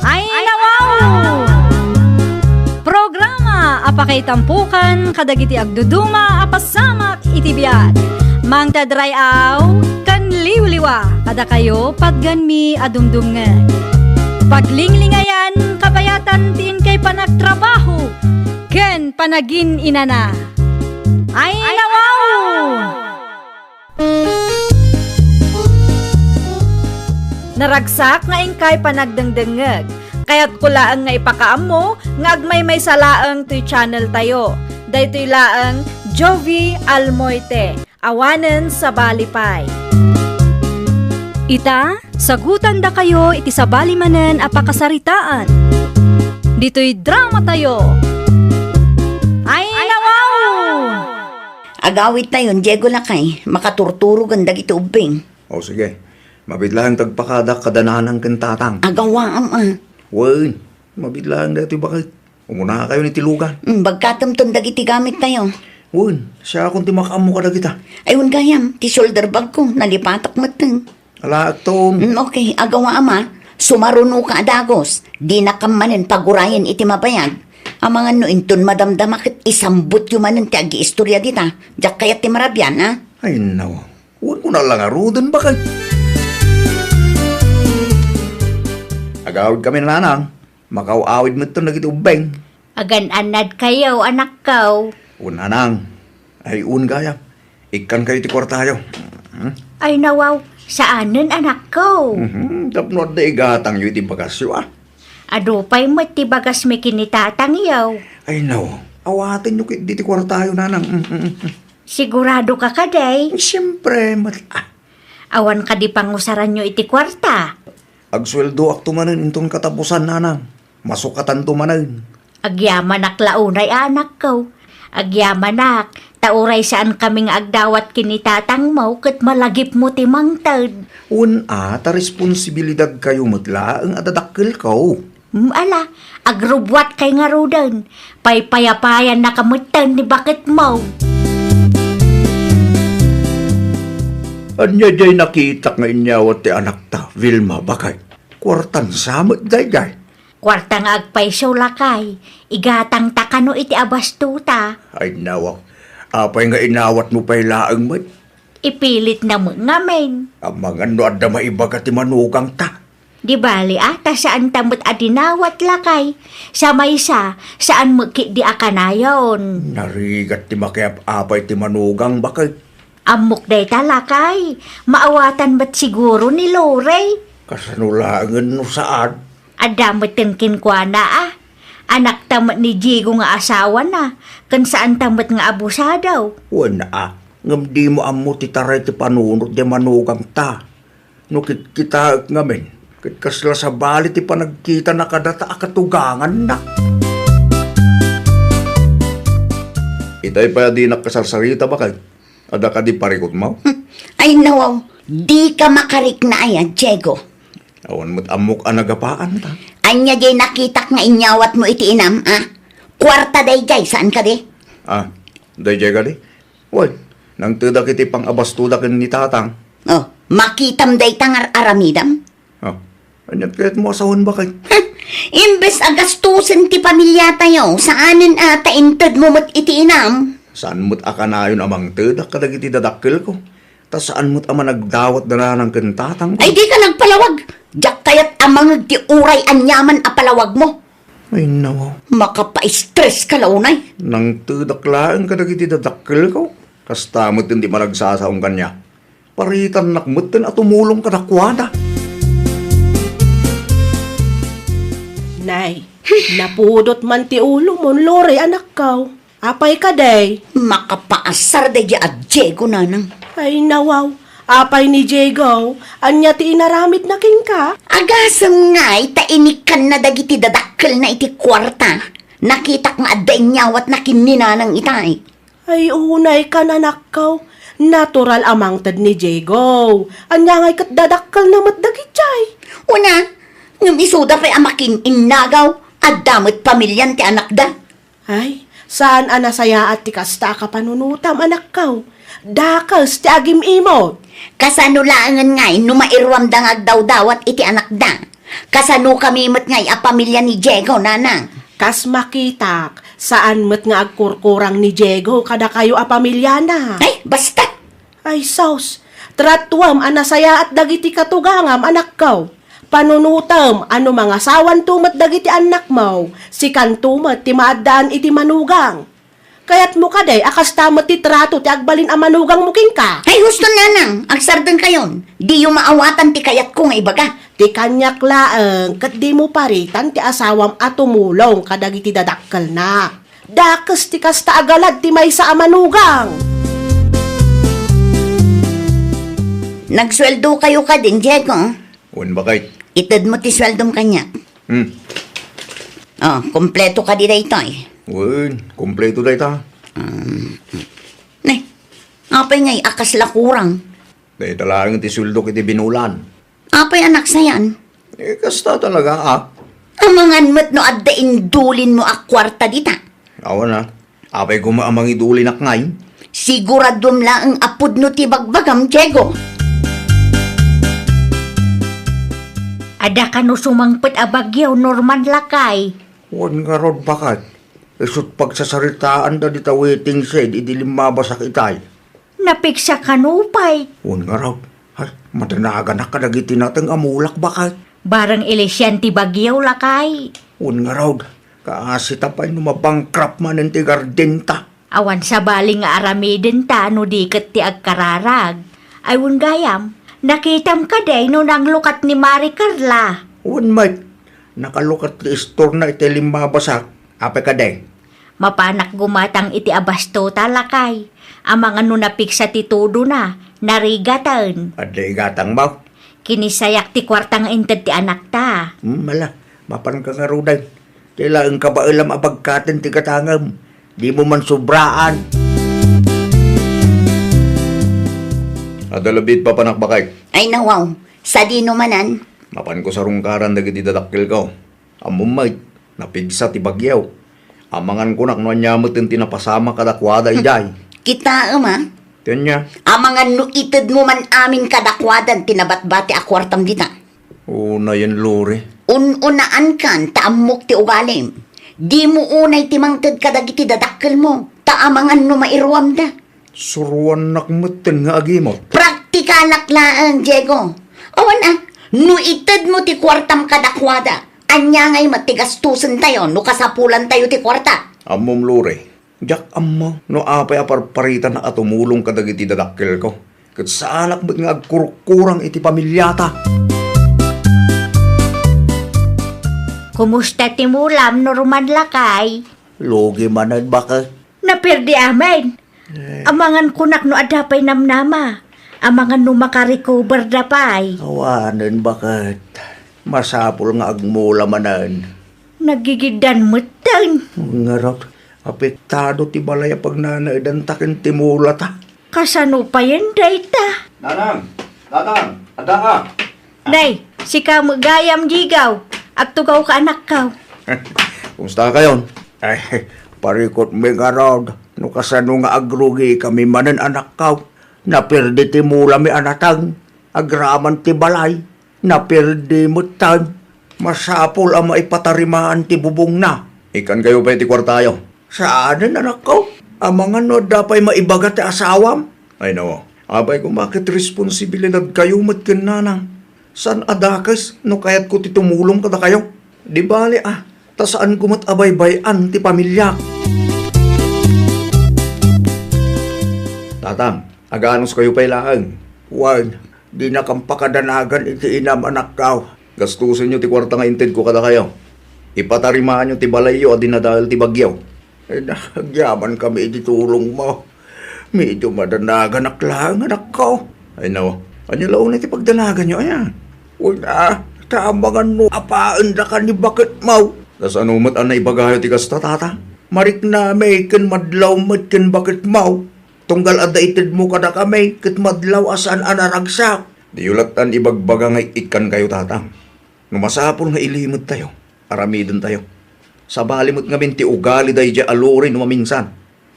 Ay, nawaw! Programa a pakaitampokan kadagiti agduduma a pasamak iti biag. Mangted ray-aw ken liwliwa kadakayo patgenmi a dumdumngeg. Paglinglingayan, kabayatan ti inkay panagtrabaho ken panagin-inana. Ay, nawaw! Naragsak nga inkay panagdengdengngeg. Kayatko laeng nga ipakaammo nga agmaymaysa laeng toy channel tayo. Daytoy laeng Jovie Almoite. Awanen sabali pay. Ita, sagutandakayo iti sabali manen a pakasaritaan. Ditoy dramatayo. Ay, nawaw! Agawidtayon, Diego lakay, makaturturogen dagiti ubbing. O, sige. Mabiit laeng ti agpakadak kada nanang ken tatang. Agawaam a. Wen, mabiit laeng daytoy baket. Umunakayon iti lugan. Mm, bagkatemton dagiti gamittayo. Wen, siakon ti makaammo kadagita. Ay, wen gayam, ti shoulder bagko, nalipatak metten. Alaekton. Mm, okay, agawaam a. Sumarunoka a dagus. Dinakam manen pagurayen iti mabayag. Amangan no inton madamdama ket isambutyo manen ti agiistoria dita. Diak kayat ti marabian, a? Ay, naw. Wen ko na la ngaruden, baket. Agawidkami, nanang. Makaw-awid metten dagiti ubbing. Agan-annadkayo, anakko. Wen, nanang. Ay, wen gayam. Ikkankayo ti kuartayo. Hmm? Ay, nawaw. Saanen, anakko. Mhm, tapno adda igatangyo iti bagasyo, a. Adu pay met ti bagasmi ken ni tatangyo. Ay, naw. Awatenyo ketdi ti kuartayo, nanang. Mm, mm, mm. Siguradoka kadi? Siempre met, a. Awan kadi pangusaranyo iti kuarta? Agsueldoakto manen inton katapusan, nanang. Masukatanto manen. Agyamanak la unay, anakko. Agyamanak, ta uray saankami nga agdawat ken ni tatangmo ket malagipmo ti mangted. Wen a, ta responsibilidadkayo met laeng a dadakkelko. Hmm, ala, agrubbuatkay ngaruden. Paypayapayannaka metten ni baketmo. Ania jay nakitak nga inyawat ti anakta, Vilma, baket? Kuartan sa met dayjay? Kuarta nga agpayso, lakay. Igatangta kano iti abastota. Ay, nawaw. Apay nga inawatmo pay laeng met? Ipilitna met ngamin. Amangan no adda maibaga ti manugangta. Di bali a, ta saanta met a dinawat, lakay. Sa maysa, saan met ketdi a kanayon. Narigat ti makiap-apay ti manugang, baket. Ammok dayta, lakay. Maawatan met siguro ni Lorey. Kasano laengen no saan? Adda metten kenkuana a. Anakta met ni Diego nga asawana, ken saanta met nga abusado. Wen a, ngem dimo ammo ti taray ti panunot ti manugangta. No kitkitaek ngamin, ket kasla sabali ti panagkitana kadata a katuganganna. Itay pay a dinak kasarsarita, baket. Adda kadi parikutmo? Ay, nawaw, dika makarikna aya, Diego. Awan met ammok a nagapaanta. Ania jay nakitak nga inyawatmo iti inam, a? Kuarta dayjay, saan kadi? Ah, dayjay kadi? Wen, nangtedak iti pang-abastoda ken ni tatang. Oh, makitam dayta nga ar-aramidam? Oh, ania ti kayatmo a sawen, baket? Imbes a gastusen ti pamiliatayo, saanen a ta intedmo met iti inam. Saan met a kanayon a mangtedak kadagiti dadakkelko? Ta saan met a managdawat da nanang ken tatang. Ay, dika nagpalawag! Diak kayat a mangeg ti uray aniaman a palawagmo. Ay, nawaw. Makapaistres ka la unay. Nangtedak laeng kadagiti dadakkelko. Kasta met ti managsasaom kaniak. Paritannak metten a tumulong kadakuada. Nay, napudot man ti ulomon, Lorey, anakko. Apay kadi? Makapaasar daydi a Diego, nanang. Ay, nawaw. Apay ni Diego? Ania ti inaramidna kenka? Agasem ngay ta inikkanna dagiti dadakkelna iti kuarta. Nakitak nga adda inyawatna ken ni nanang itay. Ay, unay ka, anakko. Natural a mangted ni Diego. Ania ngay ket dadakkelna met dagijay? Una, ngem isuda pay a makin-innagaw, adda met pamilian ti anakda. Ay, saan a nasayaat ti kasta a kapanunotam, anakko. Dakes ti agim-imod. Kasano laengen ngay no mairuamda nga agdawdawat iti anakda? Kasanokami met ngay a pamilya ni Diego, nanang? Kas makitak, saan met nga agkurkurang ni Diego kadakayo a pamilyana. Ay, basta! Ay, sus! Tratuem a nasayaat dagiti katugangam, anakko. Panunotem a no mangasawanto met dagiti annakmo, sikanto met ti maaddaan iti manugang. Kayatmo kadi a kasta met ti trato ti agbalin a manugangmo kenka? Ay, husto, nanang, agsardengkayon. Diyo maawatan ti kayatko nga ibaga. Ti kaniak laeng, ket dimo paritan ti asawam a tumulong kadagiti dadakkelna. Dakes ti kasta a galad ti maysa a manugang. Nagsueldokayo kadin, Diego? Wen, baket. Itedmo ti sueldom kaniak. Hmm. Oh, kompleto kadi daytoy. Wen, kompleto dayta. Um, ne, apay ngay a kasla kurang? Dayta laeng ti sueldok iti binulan. Apay a naksayan? Eh, kasta talaga, ah. Amangan met no adda indulinmo a kuarta dita. Awan, ah. Apay koma a mangidulinak ngay? Siguraduem laeng a pudno ti bagbagam, Diego. Adda kano sumangpet a bagyo, Norman, lakay? Wen ngarud, baket. Isut' pagsasaritaanda dita waiting shed idi limmabasak itay. Napigsa kano pay? Wen ngarud. Ay, madanaganak kadagiti nateng a mulak, baket. Bareng ilisian ti bagyo, lakay. Wen ngarud. Kaasita pay no mabankrupt manen ti gardenta. Awan sabali nga aramidenta no di ket ti agkararag. Ay, wen gayam, nakitam kadi no nanglukat ni Mari Carla? Wen met, nakalukat ti istorna iti limmabasak. Apay kadi? Mapanak gumatang iti abastota, lakay. Amangan no napigsa ti tudona, narigaten. Adda igatangmo? Kinisayak ti kuarta nga inted ti anakta. Hmm, ala, mapanka ngaruden. Kailangan ka ba alam a bagkaten ti gatangem? Di mo man sobraan. Adda labi ti papanak, baket? Ay, nawaw. Sadino manen? Mapanko sarungkaran dagiti dadakkelko. Ammom met, napigsa ti bagyo. Amangan kunak no ania met ti napasamak kadakuada idiay. Kitaem, a? Ti ania? Amangan no itedmo man amin kadakuadan ti nabatbati a kuartam dita. Unayen, Lori. Un-unaankan ta ammok ti ugalim. Dimo unay ti mangted kadagiti dadakkelmo, ta amangan no mairuamda. Suroannak metten nga agimot. Praktikalak laeng, Diego. Awan a, no itedmo ti kuartam kadakuada, ania ngay met ti gastosentayo no kasapulantayo ti kuarta? Ammom, Lori, diak ammo no apay a parparitanak a tumulong kadagiti dadakkelko. Ket saanak met nga agkurkurang iti pamiliata. Kumusta ti mulam, Norman lakay? Lugi manen, baket. Naperdi amin. Eh. Amangan kunak no adda pay namnama. Amangan no makarecover da pay. Awanen, baket. Masapul nga agmula manen. Nagigiddan metten. Ngarud, apektado ti balay a pagnanaedanta ken ti mulata. Kasano payen dayta? Nanang! Tatang! Adda ka! Nay, sika met gayam, Jigaw. Agtugawka, anakko. Kumusta kayon? Ay, parikutmi ngarud no kasano nga agrugikami manen, anakko. Naperdi ti mulami a nateng. Agraman ti balay. Naperdi metten. Masapul a maipatarimaan ti bubongna. Ikkankayo pay ti kuartayo. Saanen, anakko. Amangan no adda pay maibaga ti asawam. Ay, no. Apay koma ket responsibilidadkayo met ken nanang. Saan a dakes no kayatko ti tumulong kadakayo. Di bale a, ta saanko met a baybay-an ti pamiliak. Tatang, aganuskayo pay laeng. Wen, dinakam pakadanagan iti inam, anakko. Gastosenyo ti kuarta nga intedko kadakayo. Ipatarimaanyo ti balayyo a dinadael ti bagyo. Ay, nagyamankami iti tulongmo. Medyo madanaganak laeng, anakko. Ay, no. Ania la unay ti pagdanaganyo, aya? Wen a, ta amangan no apaendaka ni baketmo. Kasano met a naibagayo ti kasta, Tatang? Mariknami ken madlaw met ken baketmo. Tunggal adda itedmo kadakami ket madlaw a saan a naragsak. Diyo lattan ibagbaga nga ikkankayo, Tatang. No masapul nga ilimedtayo, aramidentayo. Sabali met ngamin ti ugali daydiay a Lori no maminsan.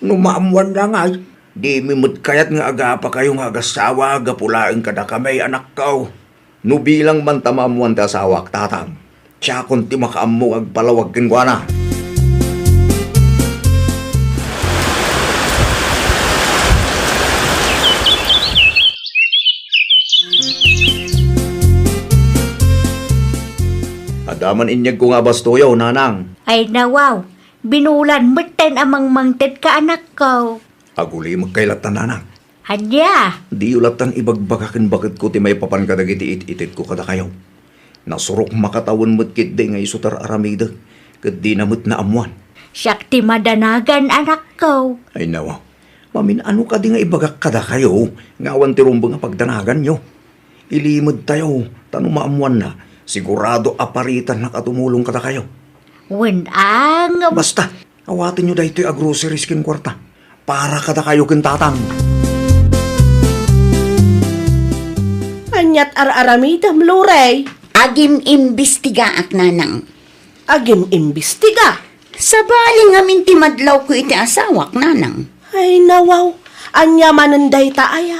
No maammoanna ngay, dimi met kayat nga agapakayo nga agassawa gapu laeng kadakami, anakko. No bilang man ta maammoan ti asawak, Tatang, siakon ti makaammo nga agpalawag kenkuana. Adda man inyegko nga abastoyo, nanang. Ay, nawaw, binulan metten a mangmangted ka, anakko. Agulimekkay latta, nanang. Ania? Diyo lattan ibagbaga ken baketko ti maipapan kadagiti it-itedko kadakayo. Nasurok makatawen met ketdi nga isu ti ar-aramidek, ket dina met naammoan. Siak ti madanagan, anakko. Ay, nawa. Mamin-ano kadi nga ibagak kadakayo nga awan ti rumbeng a pagdanaganyo? Ilimedtayo, ta no maammoanna, sigurado a paritannak a tumulong kadakayo. Wen a, ngem. Basta, awatenyo daytoy a groceries ken kuarta. Para kadakayo ken Tatang. Aniat ar-aramidem, Lorey? Agim-imbestigaak, nanang. Agim-imbestiga? Sabali ngamin ti madlawko iti asawak, nanang. Ay, nawaw. Ania manen dayta aya?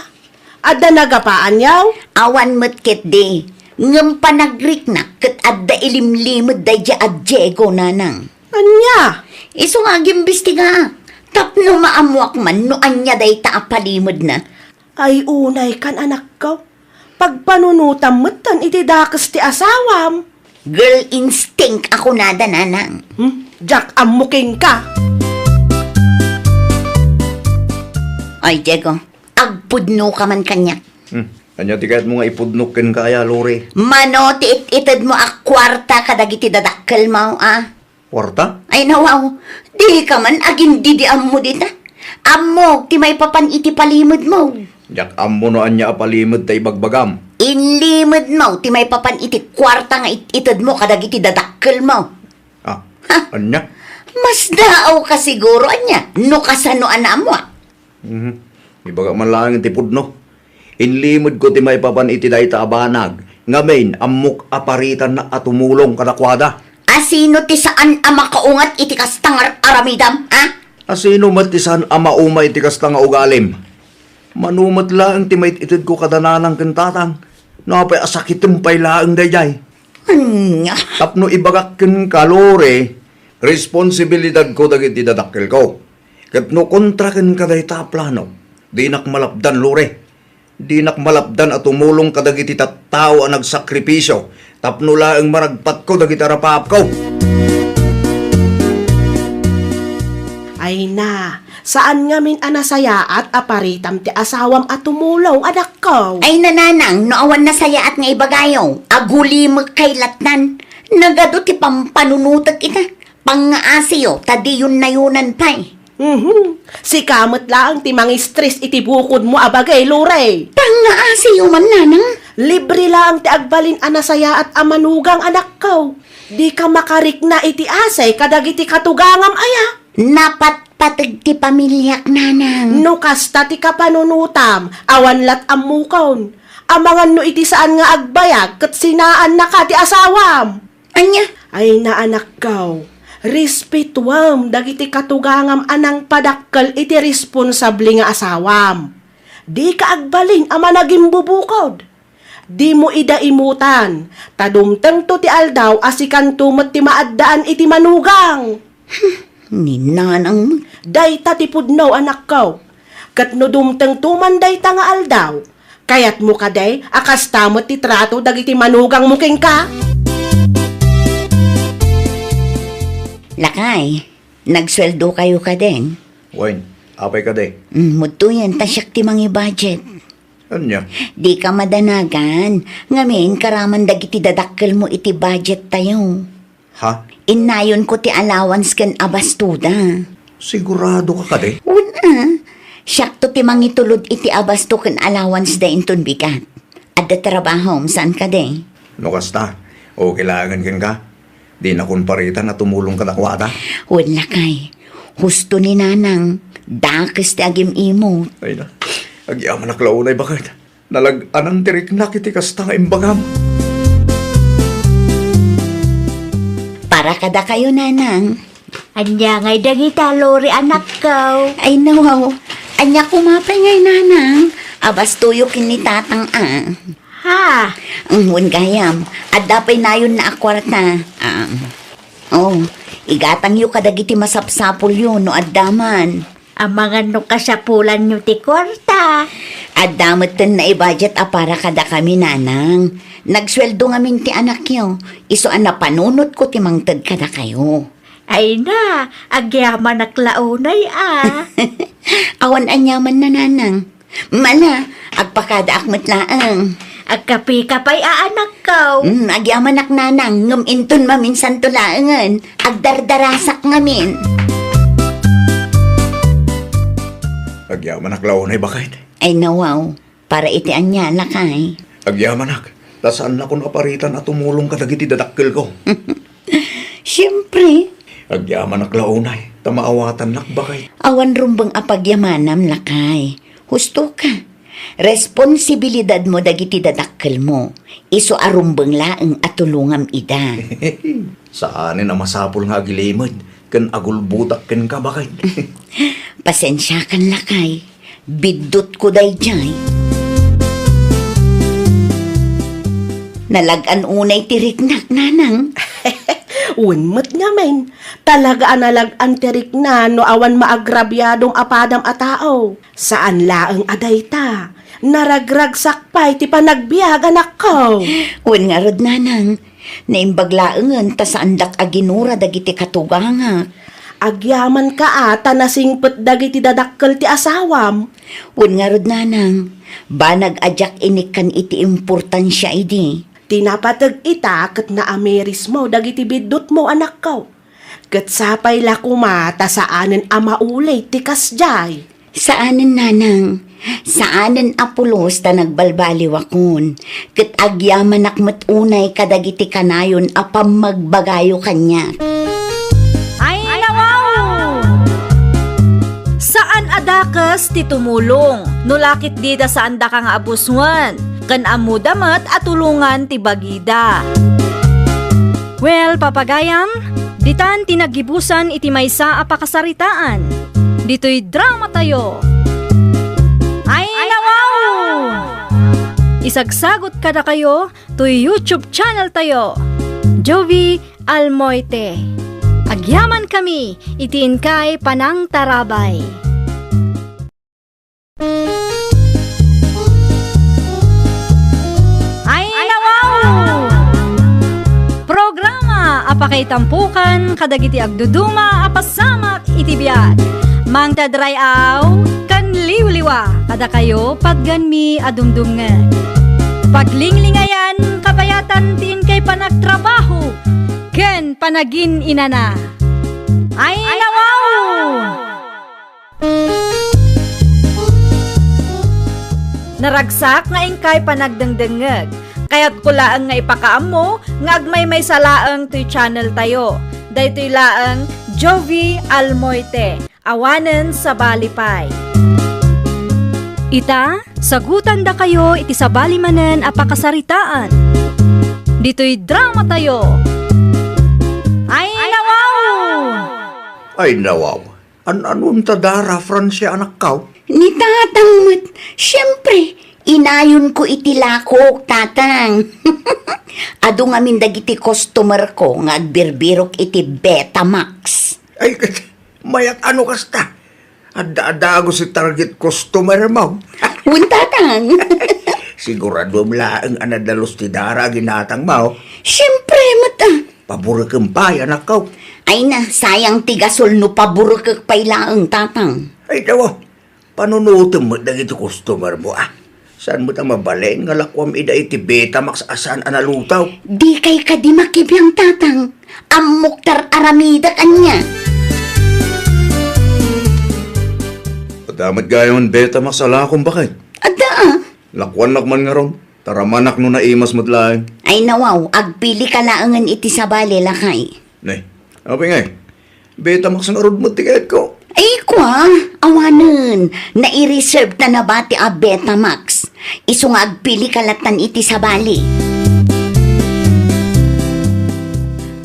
Adda nagapaanyo? Awan met ketdi. Ngem panagriknak ket adda ilimlimed daydiay a Diego, nanang. Ania? Isu nga agimbestigaak tapno maammoak man no ania dayta a palimedna. Ay, unaykan, anakko. Pagpanunotam metten iti dakes ti asawam. Girl instinct a kunada, nanang. Hmm? Diak ammo kenka. Ay, Diego, agpudnoka man kaniak. Hmm. Ania ti kayatmo nga ipudnok kenka aya, Lorey? Mano ti it-itedmo a kuarta kadagiti dadakkelmo, a? Kuarta? Ay, nawaw, dika man agindidi ammo dita. Ammok ti maipapan iti palimedmo. Diak ammo no ania a palimed ta ibagbagam. Inlimedmo ti maipapan iti kuarta nga it-itedmo kadagiti dadakkelmo. Ah, ha? Ania? Masdaawka siguro, ania, no kasano a naammoak. Mhm. Ibagak man laeng ti pudno. Inlimedko ti maipapan iti dayta a banag. Ngamin, ammok a paritannak a tumulong kadakuada. Asino ti saan a makaunget iti kasta nga ar-aramidam, ha? Asino met ti saan a mauma iti kasta nga ugalim? Mano met laeng ti mait-itedko kada nanang ken tatang, no apay a sakitem pay laeng daydiay. Ania? Tapno ibagak kenka, Lore, responsibilidadko dagiti dadakkelko. Ket no kontra kenka dayta a plano, dinak malapdan, Lore. Dinak malapdan a tumulong kadagiti tattao a nagsakripisio tapno laeng maragpatko dagiti arapaapko. Ay na, saan ngamin a nasayaat a paritam ti asawam a tumulong, anakko? Ay na, nanang, no awan nasayaat nga ibagayo, agulimek kay latnan. Nagadu ti pampanunotek ita. Pangngaasiyo, ta diyon nayunan pay. Mhm. Sika met laeng ti mangistres iti bukodmo a bagay, Lore. Pangngaasiyo man, nanang. Libre laeng ti agbalin a nasayaat a manugang, anakko. Dika makarikna iti asay kadagiti katugangam aya. Napatpateg ti pamiliak, nanang. No kasta ti kapanunotam, awan lat ammokon. Amangan no iti saan nga agbayag ket sinaannaka ti asawam. Ania? Ay na, anakko, respetuam dagiti katugangam a nangpadakkel iti responsable nga asawam. Dika agbalin a managimbubukod. Dimo ida imutan, ta dumtengto ti aldaw a sikanto met ti maaddaan iti manugang. Ni nanang. Dayta ti pudno, anakko. Ket no dumtengto man dayta nga aldaw, kayatmo kadi a kasta met ti trato dagiti manugangmo kenka? Lakay, nagsueldokayo kadin? Wen, apay kadi? Mm, mudtoyen ta siak ti mangi-budget. Ania? Dika madanagan, ngamin karaman dagiti dadakkelmo iti budget tayo. Ha? Innayonko ti allowance ken abastoda. Sigurado ka kadi? Wen a. Siakto ti mangitulod iti abasto ken allowance da inton bigat. Adda trabahom, saan kadi? No kasta, okay laengen kenka. Dinakon paritan a tumulong kadakuada. Wen lakay. Husto ni nanang, dakes ti agim-imot. Ay na, agyamanak la unay baket. Nalag-anan ti riknak iti kasta nga imbagam. Para kadakayo, nanang. Ania ngay dagita, Lori, anakko? Ay, nawaw. Ania koma pay ngay, nanang? Abastoyo ken ni tatang, a. Ha? Mm, wen gayam. Adda pay nayonna a kuarta. Ah. Oh, igatangyo kadagiti masapsapulyo no adda man. Amangan no kasapulanyo ti kuarta. Adda metten naibajet a para kadakami, nanang. Nagsueldo ngamin ti anakyo, isu a napanunotko ti mangted kadakayo. Ay na, agyamanak la unay a. Awan aniamanna, nanang. Mana, agpakadaak met laeng. Agkapika pay a, anakko. Mm, agyamanak, nanang, ngem inton maminsanto laengen, agdardarasak ngamin. Agyamanak la unay baket. Ay, nawaw. Para iti ania, lakay? Agyamanak, ta saannakon a paritan a tumulong kadagiti dadakkelko. Siempre. Agyamanak la unay, ta maawatannak, baket. Awan rumbeng a pagyamanam, lakay. Husto ka. Responsibilidadmo dagiti dadakkelmo. Isu a rumbeng laeng a tulongam ida. Saanen a masapul nga agilimed ken agulbotak kenka, baket. Pasensiakan, lakay. Biddutko daydiay. Nalag-an unay ti riknak, nanang. Wen met ngamin, talaga a nalag-an ti rikna no awan maagrabiadom a padam a tao. Saan laeng a dayta, naragragsak pay ti panagbiag, anakko. Wen ngarud, nanang, naimbag laengen ta saandak a ginura dagiti katugangak. Agyamanka a ta nasingpet dagiti dadakkel ti asawam. Wen ngarud, nanang, banag a diak inikkan iti importansia idi. Ti napateg ita ket naamirismo dagiti biddutmo, anakko. Ket sapay la koma ta saanen a mauli ti kasdiay. Saanen, nanang. Saanen a pulos ta nagbalbaliwakon. Ket agyamanak met unay kadagiti kanayon a pammagbagayo kaniak. Ay, nawaw! Saan a dakes ti tumulong, no lakit dida saandaka nga abusngen, ken ammoda met a tulongan ti bagida. Well, papagayam, ditan ti naggibusan iti maysa a pakasaritaan. Ditoy dramatayo. Ay, nawaw! Isagsagot kadakayo toy YouTube channel tayo, Jovie Almoite. Agyamankami iti inkay panangtarabay. Ay, nawaw! Programa a pakaitampukan kadagiti agduduma a pasamak iti biag. Mangted ray-aw ken liwliwa kadakayo patgenmi a dumdumngeg. Paglinglingayan, kabayatan ti inkay panagtrabaho ken panagin-inana. Ay, nawaw! Naragsak nga inkay panagdengdengngeg. Kayatko laeng nga ipakaammo nga agmaymaysa laeng toy channel tayo. Daytoy laeng Jovie Almoite, awanen sabali pay. Ita, sagutandakayo iti sabali manen a pakasaritaan. Ditoy dramatayo. Ay, nawaw! Ay, nawaw. An-anon ta dara, Francia, anakkaw? Ni tatang met, siempre, inayonko iti lakok, tatang. Adu ngamin dagiti customer ko nga agbirbirok iti Betamax. Ay, mayat ano kasta? Adda-adda agus ti target customer mo. Wen, tatang. Siguraduem laeng a nadalus ti dara a ginatang mo. Siempre, met, ah. Paburekem pay, anakko. Ay na, sayang ti gasol no paburekek pay laeng, tatang. Ay, dawa. Panunotem met dagiti customer mo, ah. Saan met a mabalin nga lakuam ida iti Betamax a saan a naluto? Dikay kadi makibiang, tatang. Ammok ti ar-aramidek ania. Adda met gayam Betamax a lakom, baket? Adda, ah. Lakuannak man ngarud. Taramanak no naimas met laeng. Ay nawaw, agpili ka laengen iti sabali, lakay. Ne, apay ngay? Betamax ngarud met ti kayatko. Ay, kua, awanen. Nai-reserve ta nabati a Betamax. Isu nga agpili ka latan iti sabali.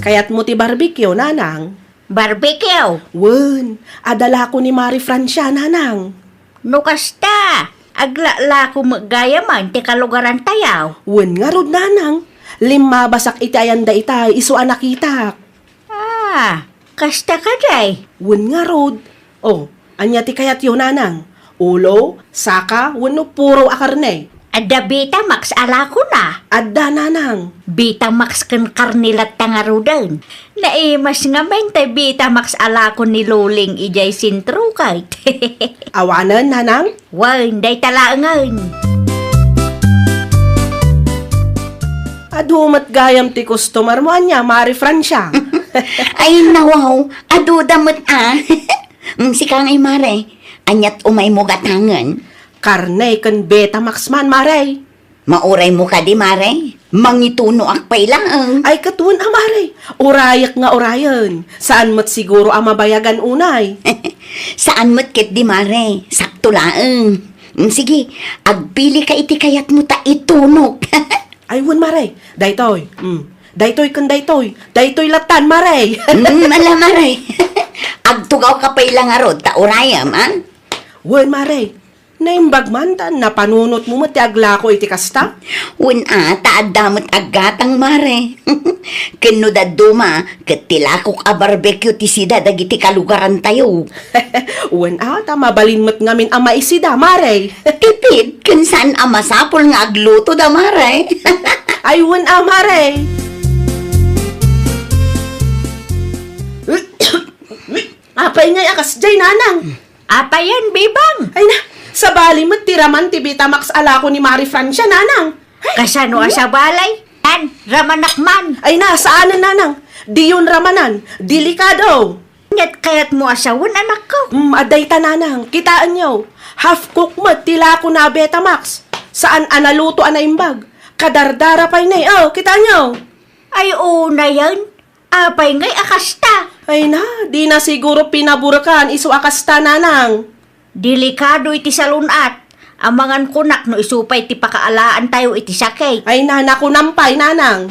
Kayatmo ti barbecue, nanang? Barbecue? Wen, adda lako ni Mari Francia, nanang. No kasta, aglalako met gayamen ti kalugarantayo. Wen ngarud, nanang. Limmabasak iti ayan dayta, isu a nakitak. Ah, kasta kadi? Wen ngarud. O, ania ti kayatyo, nanang? Ulo, saka, wenno puro a karne? Adda Betamax a lakona. Adda, nanang. Betamax ken karne latta ngaruden. Naimas ngamin tay Betamax a lakon ni Luling idiay sentro ket. Awanen, nanang? Wen, dayta laengen. Adu met gayam ti customer mo ania, Mari Francia? Ay, nawaw, aduda met, ah. Mm, sika ngay, Mare. Aniat umaymo gatangen? Karne ken Betamax man, Mare. Mauraymo kadi, Mare? Mangitunoak pay laeng. Ay, ket wen a, Mare. Urayek nga urayen. Saan met siguro a mabayagan unay. Saan met ketdi, Mare. Sakto laeng. Mm, sige, agpili ka iti kayatmo ta itunok. Ay, wen, Mare. Daytoy. Mm. Daytoy ken daytoy. Daytoy lattan, Mare. Mm, ala, Mare. Agtugaw ka pay la ngarud ta urayem, a? Wen, Mare. Naimbag man ta napanunotmo met ti aglako iti kasta? Wen a, ta adda met aggatang, Mare. Ken no dadduma, ket ti lakok a barbecue ti sida dagiti kalugarantayo. Wen a, ta mabalin met ngamin a maisida, Mare. Tipid, ken saan a masapul nga aglutoda, Mare. Ay, wen a, Mare. Apay ngay a kasdiay, nanang? Apayen, Bebang? Ay na, sabali met ti raman ti Betamax a lako ni Mari Francia, nanang. Ay, kasano a sabali? Tan, ramanak man. Ay na, saanen, nanang. Diyon ramanan. Delikado. Ket kayatmo a sawen, anakko? Mm, adda ita, nanang. Kitaenyo. Half cook met ti lako na Betamax. Saan a naluto a naimbag. Kadardara pay ne. Oh, kitaenyo. Ay, unayen. Apay ngay a kasta? Ay na, dina siguro pinaburekan isu a kasta, nanang. Delikado iti salun-at. Amangan kunak no isu pay ti pakaalaantayo iti sakit. Ay na, nakunam pay, nanang.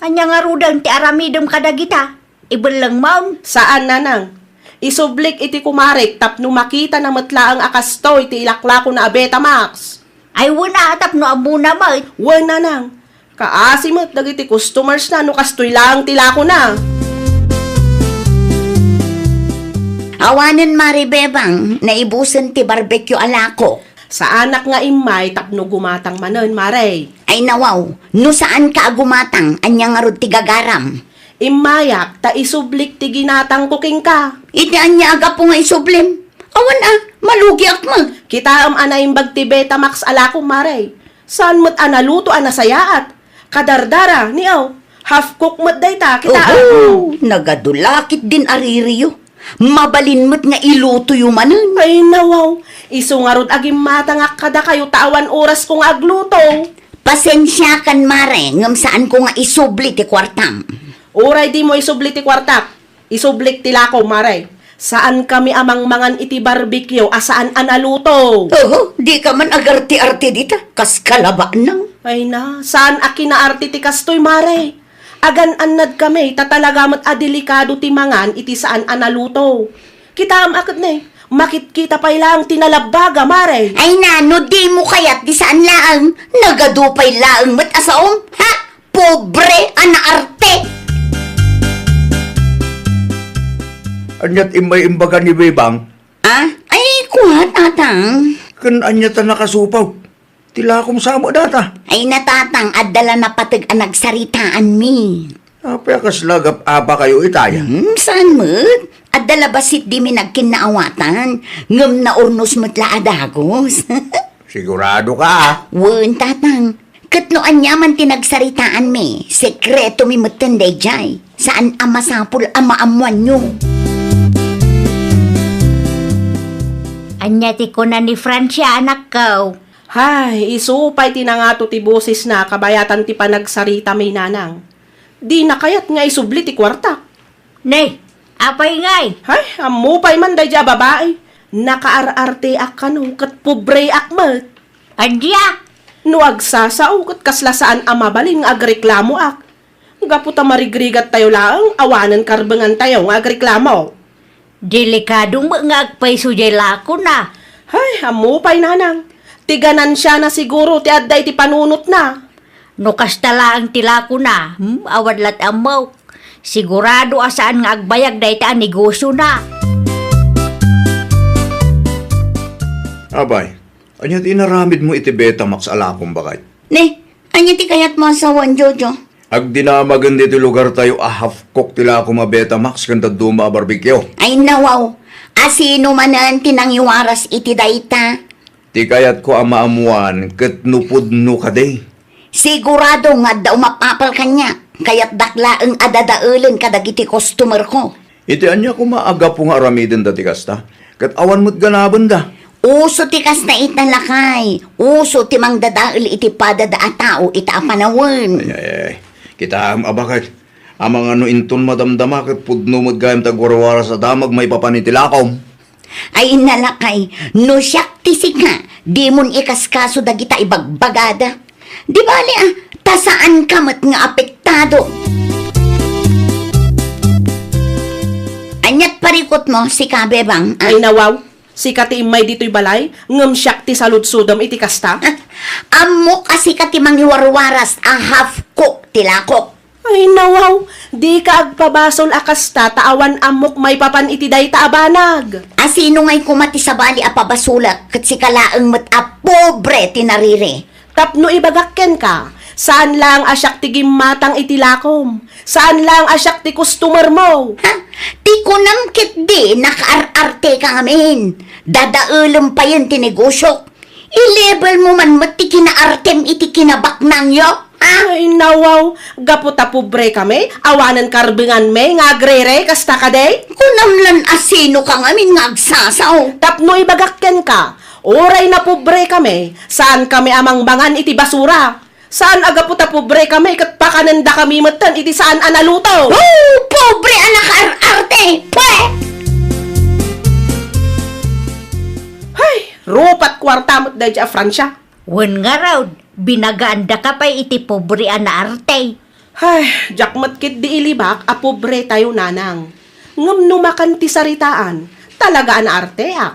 Ania ngaruden ti aramidem kadagita? Ibellengmon? Saan, nanang. Isublik iti kumarek tapno makitana met laeng a kastoy ti ilaklakona a Betamax. Ay, wen a, tapno ammona met. Wen, nanang. Kaasi met dagiti customersna no kastoy laeng ti lakona. Awanen, Mare Bebang, naibusen ti barbecue a lako. Saanak nga immay tapno gumatang manen, Mare. Ay, nawaw, no saanka a gumatang, ania ngarud ti gagaram? Immayak ta isublik ti ginatangko kenka. Iti ania a gapu nga isublim? Awan a, malugiak met. Kitaem a naimbag ti Betamax a lakom, Mare. Saan met a naluto a nasayaat. Kadardara, ni aw, half cook met dayta, kitaem. Oho, nagadu la ketdin a ririyo. Mabalin met nga ilutoyo manen. Ay, nawaw. Isu ngarud a gimmatangak kadakayo ta awan orasko nga agluto. Pasensiakan, Mare, ngem saanko nga isubli ti kuartam. Uray dimo isubli ti kuartak, isublik ti lakom, Mare. Saankami a mangmangan iti barbecue a saan a naluto. Oho, dika man agarte-arte dita, kas kalabanang. Ay na, saan a kinaarte ti kastoy, Mare. Agan-annadkami ta talaga met a delikado ti mangan iti saan a naluto. Kitaem a ket ne, makitkita pay laeng ti nalabbaga, Mare. Ay na, no dimo kayat ti saan laeng, nagadu pay laeng met a saom, ha? Pobre a naarte! Aniat immay imbaga ni Bebang? Ah? Ay, kua, tatang. Ken ania ta nakasupaw? Ti lakom sa met data. Ay, natatang, adda la napateg a nagsaritaanmi. Apay a kasla gap-apa kayo itaya? Hmm, saan met? Adda la bassit dimi nagkinnaawatan, ngem naurnos met la a dagus. Sigurado ka, ah? Wen, tatang. Ket no ania man ti nagsaritaanmi, sekretomi metten daydiay. Saan a masapul a maammoanyo. Ania ti kuna ni Francia, anakko? Hay, isu pay ti nangato ti bosesna kabayatan ti panagsaritami, nanang. Dina kayat nga isubli ti kuarta. Ne, apay ngay? Hay, ammo pay man daydiay a babai. Nakaar-arteak kano ket pobreak met. Ania? No agsasao ket kasla saan a mabalin nga agreklamoak. Gapu ta marigrigattayo laeng, awanen karbengantayo nga agreklamo. Delikado met nga agpayso diay lakona. Hay, ammo pay, nanang. Ti ganansiana siguro ti adda iti panunotna. No kasta laeng ti lakona, hmm, awan la ti ammok. Sigurado a saan nga agbayag dayta a negosiona. Apay, ania ti inaramidmo iti Betamax a lakom, baket? Ne, ania ti kayatmo a sawen, Jojo? Agdinamagen ditoy lugartayo a half cook ti lakom a Betamax ken dadduma a barbecue. Ay, nawaw. A sino manen ti nangiwaras iti dayta? Ti kayatko a maammoan ket no pudno kadi. Sigurado nga adda umap-apal kaniak. Kayatdak laeng a dadaelen kadagiti customerko. Iti ania koma a gapu nga aramidenda ti kasta? Ket awan met ganabenda. Uso ti kasta ita, lakay. Uso ti mangdadael iti padada a tao ita a panawen. Ay, ay, ay. Kitaem a baket. Amangan no inton madamdama ket pudno met gayam ti agwarwaras a damag maipapan iti lakom. Ay, inna, lakay, no siak ti sika, dimon ikaskaso dagita ibagbagada. Di bali, ah, ta saanka met nga apektado. Aniat parikutmo, sika, Bebang, ah? Ay, nawaw, sika ti immay ditoy balay, ngem siak ti saludsodem iti kasta? Ammok a sika ti mangiwarwaras a half cook ti lakok. Ay, nawaw, dika agpabasol a kasta ta awan ammok maipapan iti dayta a banag. A sino ngay koma ti sabali a pabasolak ket sika laeng met a pobre ti nariri? Tapno ibagak kenka, saan laeng a siak ti gimmatang iti lakom. Saan laeng a siak ti customer mo. Ha? Ti kunam ketdi nakaar-arte ka ngamin. Dadaelem payen ti negosiok. I-level mo man met ti kinaartem iti kinabaknangyo, ha? Ay, nawaw, gapu ta pobre kami, awanen karbenganmi nga agrere kasta kadi? Kunam lan a sino ka ngamin nga agsasao. Tapno ibagak kenka, uray napobre kami, saan kami a mangmangan iti basura. Saan a gapu ta pobre kami ket pakanendakami metten iti saan a naluto. Oh, pobre a nakaar-arte! Pwe! Hay, rupat kuarta met daydiay a Francia. Wen ngarud, binagaandaka pay iti pobre a naarte. Hay, diak met ketdi ilibak a pobretayo, nanang. Ngem no makan ti saritaan, talaga a naarteak.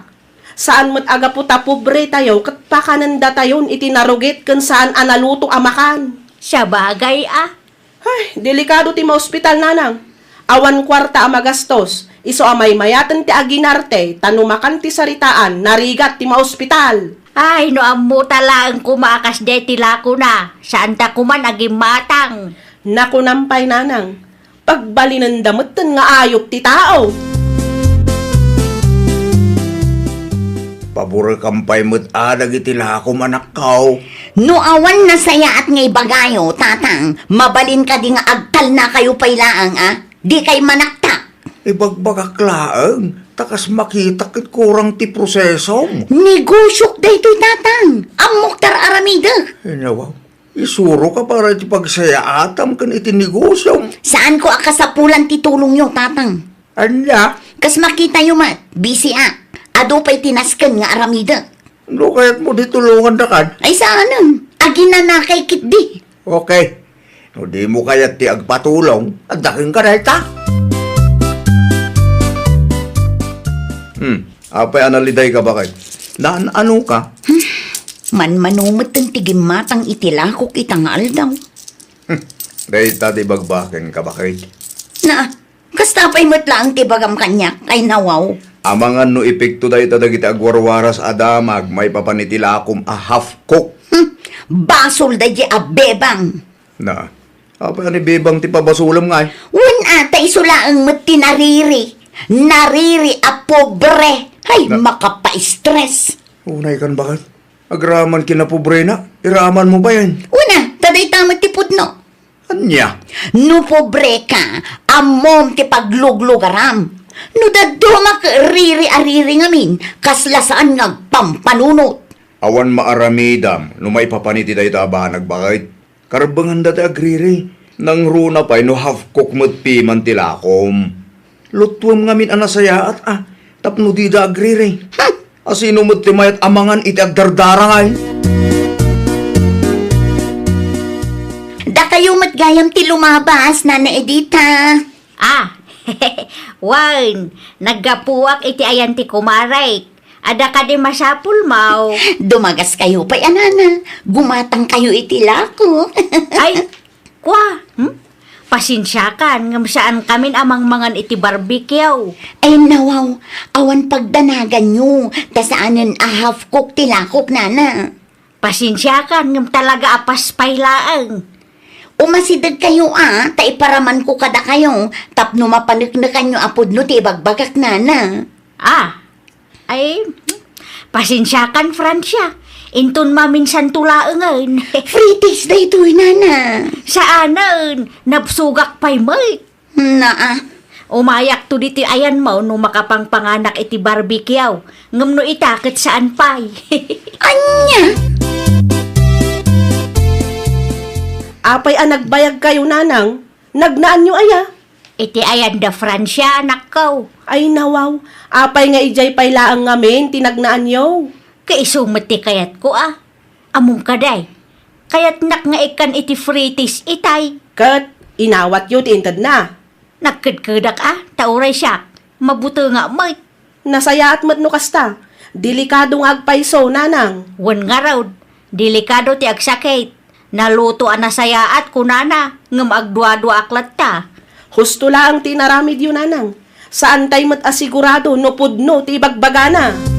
Saan met a gapu ta pobretayo ket pakanendatayon iti narugit ken saan a naluto a makan. Sabagay a. Ay, delikado ti maospital, nanang. Awan kuarta a magastos, isu a maymayaten ti aginarte, ta no makan ti saritaan, narigat ti maospital. Ay, no ammota laeng koma a kasdiay ti lakona, saanta koman a gimmatang. Nakunam pay, nanang, pagbalinenda metten nga ayup ti tao. Paburekam pay met a dagiti lakom, anakko. No awan nasayaat nga ibagayo, tatang, mabalin kadi nga agtalnakayo pay laeng, a? Dikay manaktak. Ibagbagak laeng, ta kas makitak ket kurang ti proseso. Negosiok daytoy, tatang. Ammok ti ar-aramidek. Ay, nawaw. Isuroka para iti pagsayaatam ken iti negosiom. Saanko a kasapulan ti tulongyo, tatang. Ania? Kas makitayo met, busy ak. Adu pay ti nasken nga aramidek. No kayatmo di tulongandakan? Ay, saanen. Aginanakay ketdi. Okay. No dimo kayat ti agpatulong, adda kenka dayta. Hmm. Apay a nalidayka, baket? Naan-anoka? Hmm. Manmano metten ti gimmatang iti lakok ita nga aldaw. Hmm. Dayta ti ibagbakenka, baket. Na, kasta pay met laeng ti ibagam kaniak, ay nawaw. Amangan no epekto dayta dagiti agwarwaras a damag maipapan iti lakom a half-cook. Hmm. Basol daydi a bebang. Na, apay a ni bebang ti pabasolem ngay? Wen a, ta isu laeng met ti nariri. Nariri a pobre. Ay, na- makapa-stress. Unay kan, baket? Agraman kinapobrena, iraman mo bayen. Wen a, ta dayta met ti pudno. Ania? No pobre ka, ammom ti pagluglugaram. No dadduma ket riri a riri ngamin, kasla saan nga agpampanunot. Awan maaramidam no maipapan iti dayta a banag, baket. Karbenganda ti agriri. Nangruna pay no half-cook met piman ti lakom. Lutuem ngamin a nasayaat a tapno dida agriri. Hmm. Asino met ti mayat a mangan iti agdardarangay? Dakayo met gayam ti lumabas, Nana Edita. Ah, wen, naggapuak iti ayan ti kumarek. Adda kadi masapulmo? Dumagaskayo pay a, nana. Gumatangkayo iti lakok. Ay, kua, hmm? Pasensiakan, ngem saankamin a mangmangan iti barbecue. Ay, nawaw, awan pagdanaganyo, ta saanen a half-cook ti lakok, nana. Pasensiakan, ngem talaga a paspay laeng. Umasidegkayo a, ta iparamanko kadakayo, tapno mapaneknekanyo a pudno ti ibagbagak, nana. Ah, ay, pasensiakan, Francia. Inton maminsanto laengen. Frites daytoy, nana. Saanen, nabsogak pay met. Naa. Umayakto ditoy ayanmo no makapangpanganak iti barbecue. Ngem no ita, ket saan pay. Ania? Apay a nagbayagkayo, nanang? Nagnaanyo aya? Iti ayan da Francia, anakko. Ay, nawaw. Apay nga idiay pay laeng ngamin ti nagnaanyo? Kaisu met ti kayatko, a. Ammom kadi, kayatnak nga ikkan iti frites itay. Ket inawatyo ti intedna. Nagkedkedak a, ta uray siak, mabutengak met. Nasayaat met no kasta. Delikado nga agpayso, nanang. Wen ngarud, delikado ti agsakit. Naluto a nasayaat, kunana, ngem agduaduaak latta. Husto laeng ti inaramidyo, nanang. Saantay met a sigurado no pudno ti ibagbagana.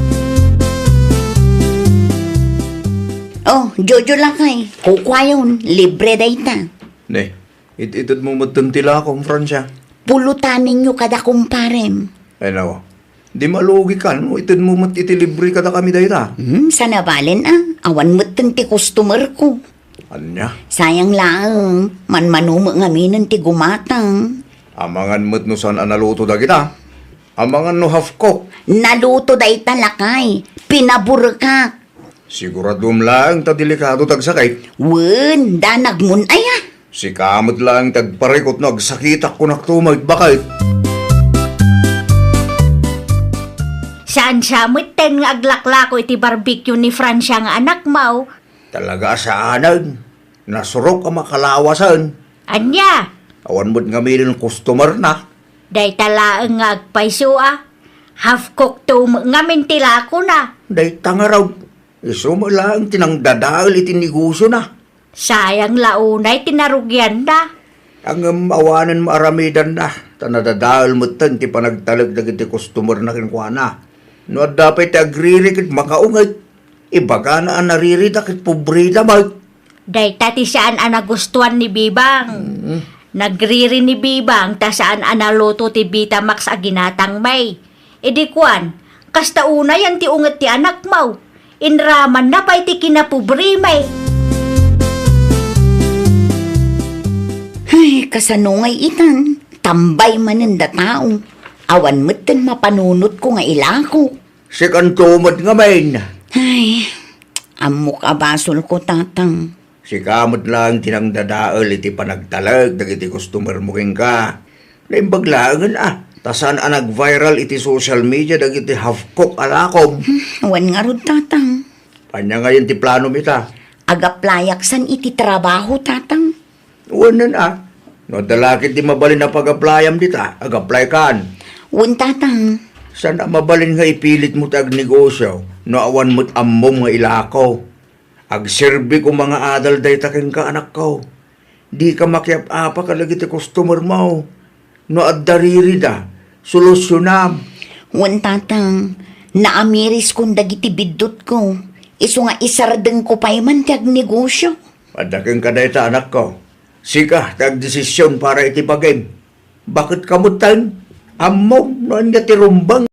Oh, Jojo lakay, kukuayon, libre dayta. Ne, it-itedmo metten ti lakom, Francia. Pulutanenyo kada kumparem. Ay, nawa. Di malugikan no itedmo met iti libre kadakami dayta. Hmm, sanabalen a, awan metten ti customer ko. Ania? Sayang laeng, manmano met ngaminen ti gumatang. Amangan met no saan a naluto dagita. Amangan no half cook. Naluto dayta lakay. Pinaburekak. Siguraduem laeng ta delikado ti agsakit. Wen, danagmon aya. Sika met laeng ti agparikut no agsakitak, kunak to, maitbakit. Saan sa metten nga aglaklako iti barbecue ni Francia nga anakmo? Talaga a saanen. Nasurok a makalawasen. Ania? Awan met ngamin customer na. Dayta laeng nga agpayso a. Half cook to met ngamin ti lakona. Dayta ngarud. Isu met laeng ti nangdadael iti negosio na. Sayang la unay ti narugianna. Ngem awanen maaramidanna, ta nadadael metten ti panagtalek dagiti customer na kenkuana. No adda pay ti agriri ket makaunget, ibagana a naririda ket pobreda met. Dayta ti saan a nagustuan ni Bibang. Mm. Nagriri ni Bibang ta saan a naluto ti Vitamax a ginatang may. Idi kuan, kasta unayan ti unget ti anakmo. Inramanna pay ti kinapobre may. Ay, kasano ngay itan? Tambay manen da tao. Awan metten mapanunotko nga ilako. Sikanto met ngamin. Ay, ammok a basolko, Tatang. Sika met laeng ti nangdadael iti panagtalek dagiti customer mo kenka. Naimbag laengen a, ta saan a nag-viral iti social media dagiti half-cook a lakom. Hmm, wen ngarud, Tatang. Ania ngayen ti planom ita? Agaplayak san iti trabaho, Tatang. Wenen a, no adda la ket ti mabalin a pagaplayam dita, agaplaykan. Wen, Tatang. Saan a mabalin nga ipilitmo ti agnegosio no awan met ammom nga ilako? Agserbiko nga adal dayta kenka, anakko. Dika makiap-apa kadagiti customer mo. No adda ririda, solusionam. Wen, Tatang, naamiriskon dagiti biddutko. Isu nga isardengko pay man ti agnegosio. Adda kenka dayta, anakko. Sika ti agdesision para iti bagim. Baket ka metten, ammom no ania ti rumbeng.